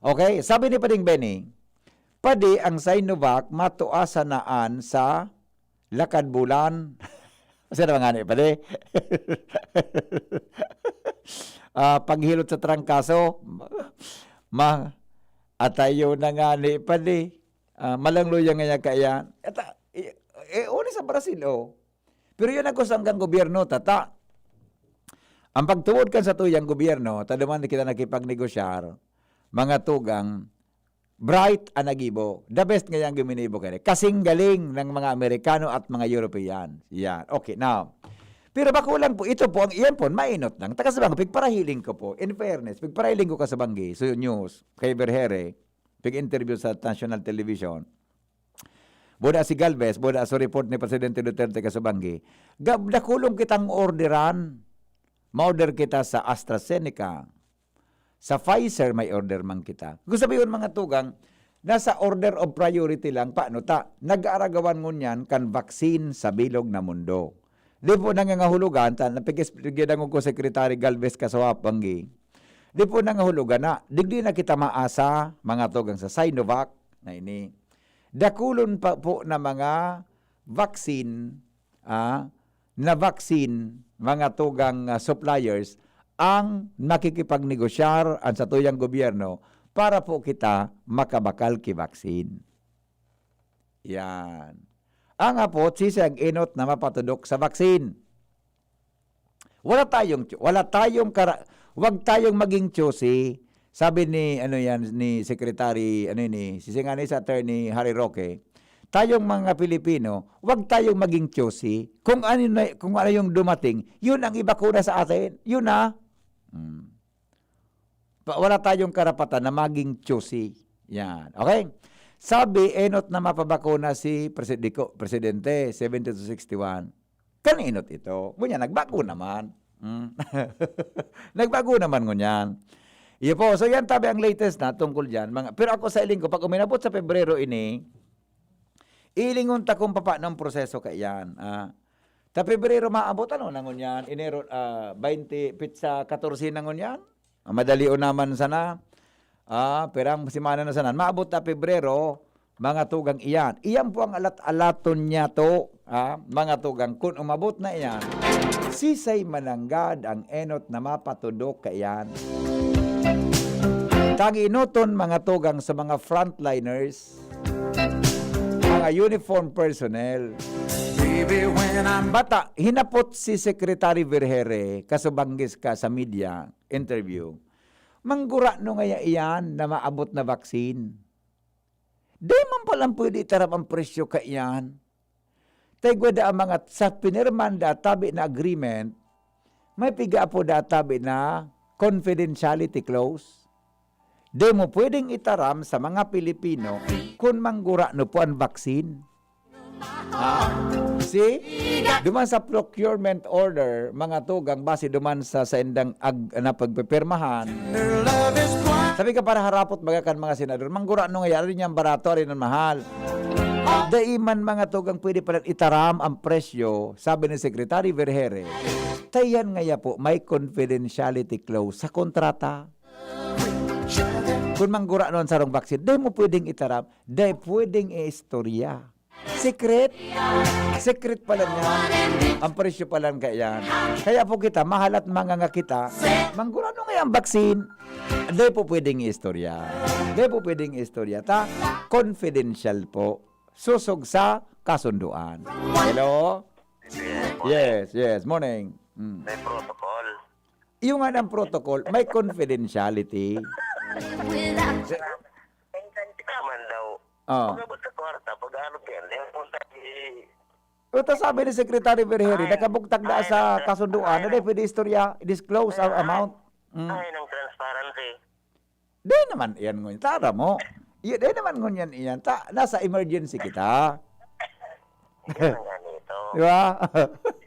Okay, sabi ni Pading Benny, "Padi ang Sinovac, matuasan na an sa lakad bulan." Asa na mga ni, Padi? Ah, paghilot sa trangkaso, ma-, atayo na nga ni, Padi. Ah, malangluya nga niya kaya. Eta, eh, eh, uli sa Brazil, oh. Pero yun ang kusang kang gobyerno, tata. Ang pagtuod kan sa tuyang gobyerno, ta duman kita nakipagnegosyar, mga tugang, bright ang nagibo. The best ngayang guminibo kani. Kasing galing ng mga Amerikano at mga European. Yan. Okay, now. Pero bako lang po, ito po, ang iyan po, mainot lang. Taga sa banggi, pigparahiling ko po. In fairness, pigparahiling ko ka sa banggi. So, news, kay Berhere, pig-interview sa national television. Buda si Galvez, buda sa report ni Presidente Duterte ka sa banggi. Gab-, dakulong kitang orderan. Ma-order kita sa AstraZeneca. Sa Pfizer, may order man kita. Gusto sabihin, mga tugang, nasa order of priority lang, paano ta? Nag-aaragawan ngunyan kan vaccine sa bilog na mundo. Di po nangangahulugan, ta, napigis-, gidangog ko Secretary Galvez Kasawap Banggi. Di po nangahulugan na, digdi na kita maasa, mga tugang sa Sinovac na ini. Dakulon pa po na mga vaccine, ah, na vaccine, mga tugang, ah, suppliers, ang makikipagnegosyar ang satuyang gobyerno para po kita makabakal ki vaccine. Yan. Ang apot, sisay ang enot na mapatudok sa vaccine. Wala tayong cho-, wala tayong kara-, wag tayong maging choosy. Sabi ni, ano yan, ni Secretary, ano yun, ni, si, si nga ni sa Attorney Harry Roque, tayong mga Pilipino, wag tayong maging choosy. Kung ano na, kung ano yung dumating, yun ang ibakuna sa atin. Yun na. Hmm. Pa-, wala tayong karapatan na maging choosy. Yan. Okay? Sabi, enot na mapabakuna si Presidiko-, Presidente, seventy to sixty-one. Kan enot ito. Ngunyan, nagbago naman. Hmm. Nagbago naman ngunyan. Iyo po. So, yan tabi ang latest na tungkol dyan. Mga, pero ako sa iling ko, pag uminabot sa Pebrero ini, ilingon ta kung papaano ang proseso kaiyan. Ah, ta Pebrero maabot, ano na ngunyan? Enero, ah, twenty, pitsa katorse na ngunyan? Ah, madali o naman sana. Ah, pirang semana na sana. Maabot na Pebrero, mga tugang iyan. Iyan po ang alat-alaton niya to, ah, mga tugang. Kun umabot na iyan, sisay mananggad ang enot na mapatudok kaiyan. Tag-enoton, mga tugang, sa mga frontliners, mga uniform personnel. Baga, hinapot si Secretary Vergeire, kasubanggis ka sa media interview, manggurano ngaya iyan na maabot na vaccine? Di man palan pwede itaram ang presyo kaiyan. Ta igwa da ang mga, sa pinirman da tabi na agreement, may piga po da tabi na confidentiality clause. Di mo pwedeng itaram sa mga Pilipino kun manggurano po ang vaccine. Ah, see? Duman sa procurement order, mga tugang, base duman sa saindang ag-, na pagpipirmahan. Sabi ka, para harapot baga kan mga senador, manggurano ngaya, ari niyang barato, ari niyang mahal. Dai man, mga tugang, pwede palan itaram ang presyo, sabi ni Secretary Vergeire. Ta iyan ngaya po, may confidentiality clause sa kontrata. Kun manggurano an sarong vaccine, dai mo pwedeng itaram, dai pwedeng iistorya. Secret. Secret palan yan. Ang presyo palan kaiyan. Kaya po kita, mahal at manganga kita, manggurano ngaya ang vaccine, dai po pwedeng iistorya. Dai po pwedeng iistorya. Ta, confidential po. Sosog sa kasunduan. Hello? Yes, yes. Morning. Mm. May protocol. Iyo nga ng protocol, may confidentiality. Tika man daw. Oh. Pag-abot sa kwarta, pag-ano ka yan, yung punta si O, ta sabi ni Secretary Vergeire, Ay, nakabugtak na ay, sa ay, kasunduan, ay, na di pwede istorya, disclose ang ay, amount. Mm. Ay, ng transparency. Di naman iyan ngunyan. Tara mo. Iya, di naman ngunyan iyan. Ta, nasa emergency kita. Yun na nga nito. Di ba?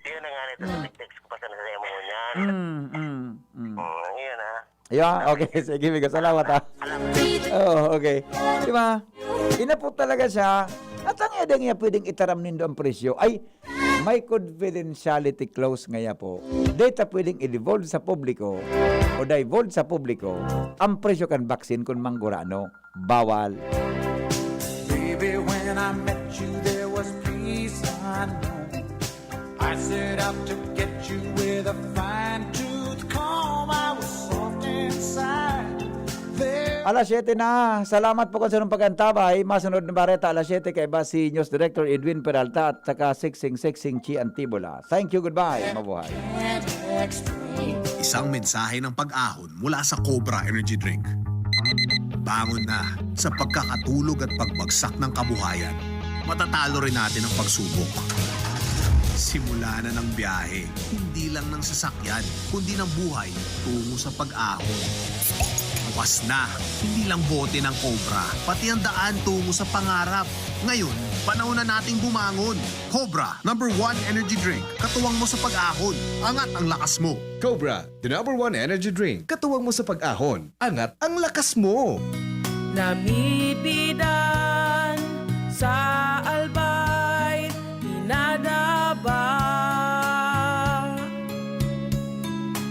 Yun na nga nito. Hmm. Text ko pa sana sa imo ngunyan. Mm, mm, mm. Mm, yun, ah. Yeah, okay. Sige, Migo. Salamat, ha. Salamat. Oo, okay. Di ba? Inapot talaga siya. At ang Kaya di nga pwedeng itaram nindo ang presyo. Ay, may confidentiality clause ngaya po. Di ta pwedeng i-divulge sa publiko o divulge sa publiko ang presyo kan vaccine kun manggurano. Bawal. Baby, when I met you, there was peace unknown. I set out to get you with a fine tooth comb. I was soft inside. There Alas siyete na. Salamat po kan sarong pag-antabay. Masunod na bareta alas siyete kaiba si News Director Edwin Peralta at saka Siksing Siksing Chi Antibola. Thank you, goodbye. Mabuhay. can't explain. Isang mensahe ng pag-ahon mula sa Cobra Energy Drink. Bangon na sa pagkakatulog at pagbagsak ng kabuhayan. Matatalo rin natin ang pagsubok. Simula na ng biyahe, hindi lang ng sasakyan, kundi ng buhay tungo sa pag-ahon. Bukas na, hindi lang bote ng Cobra, pati ang daan tungo sa pangarap. Ngayon, panahon na nating bumangon. Cobra, number one energy drink. Katuwang mo sa pag-ahon. Angat ang lakas mo. Cobra, the number one energy drink. Katuwang mo sa pag-ahon, angat ang lakas mo. Namibidan sa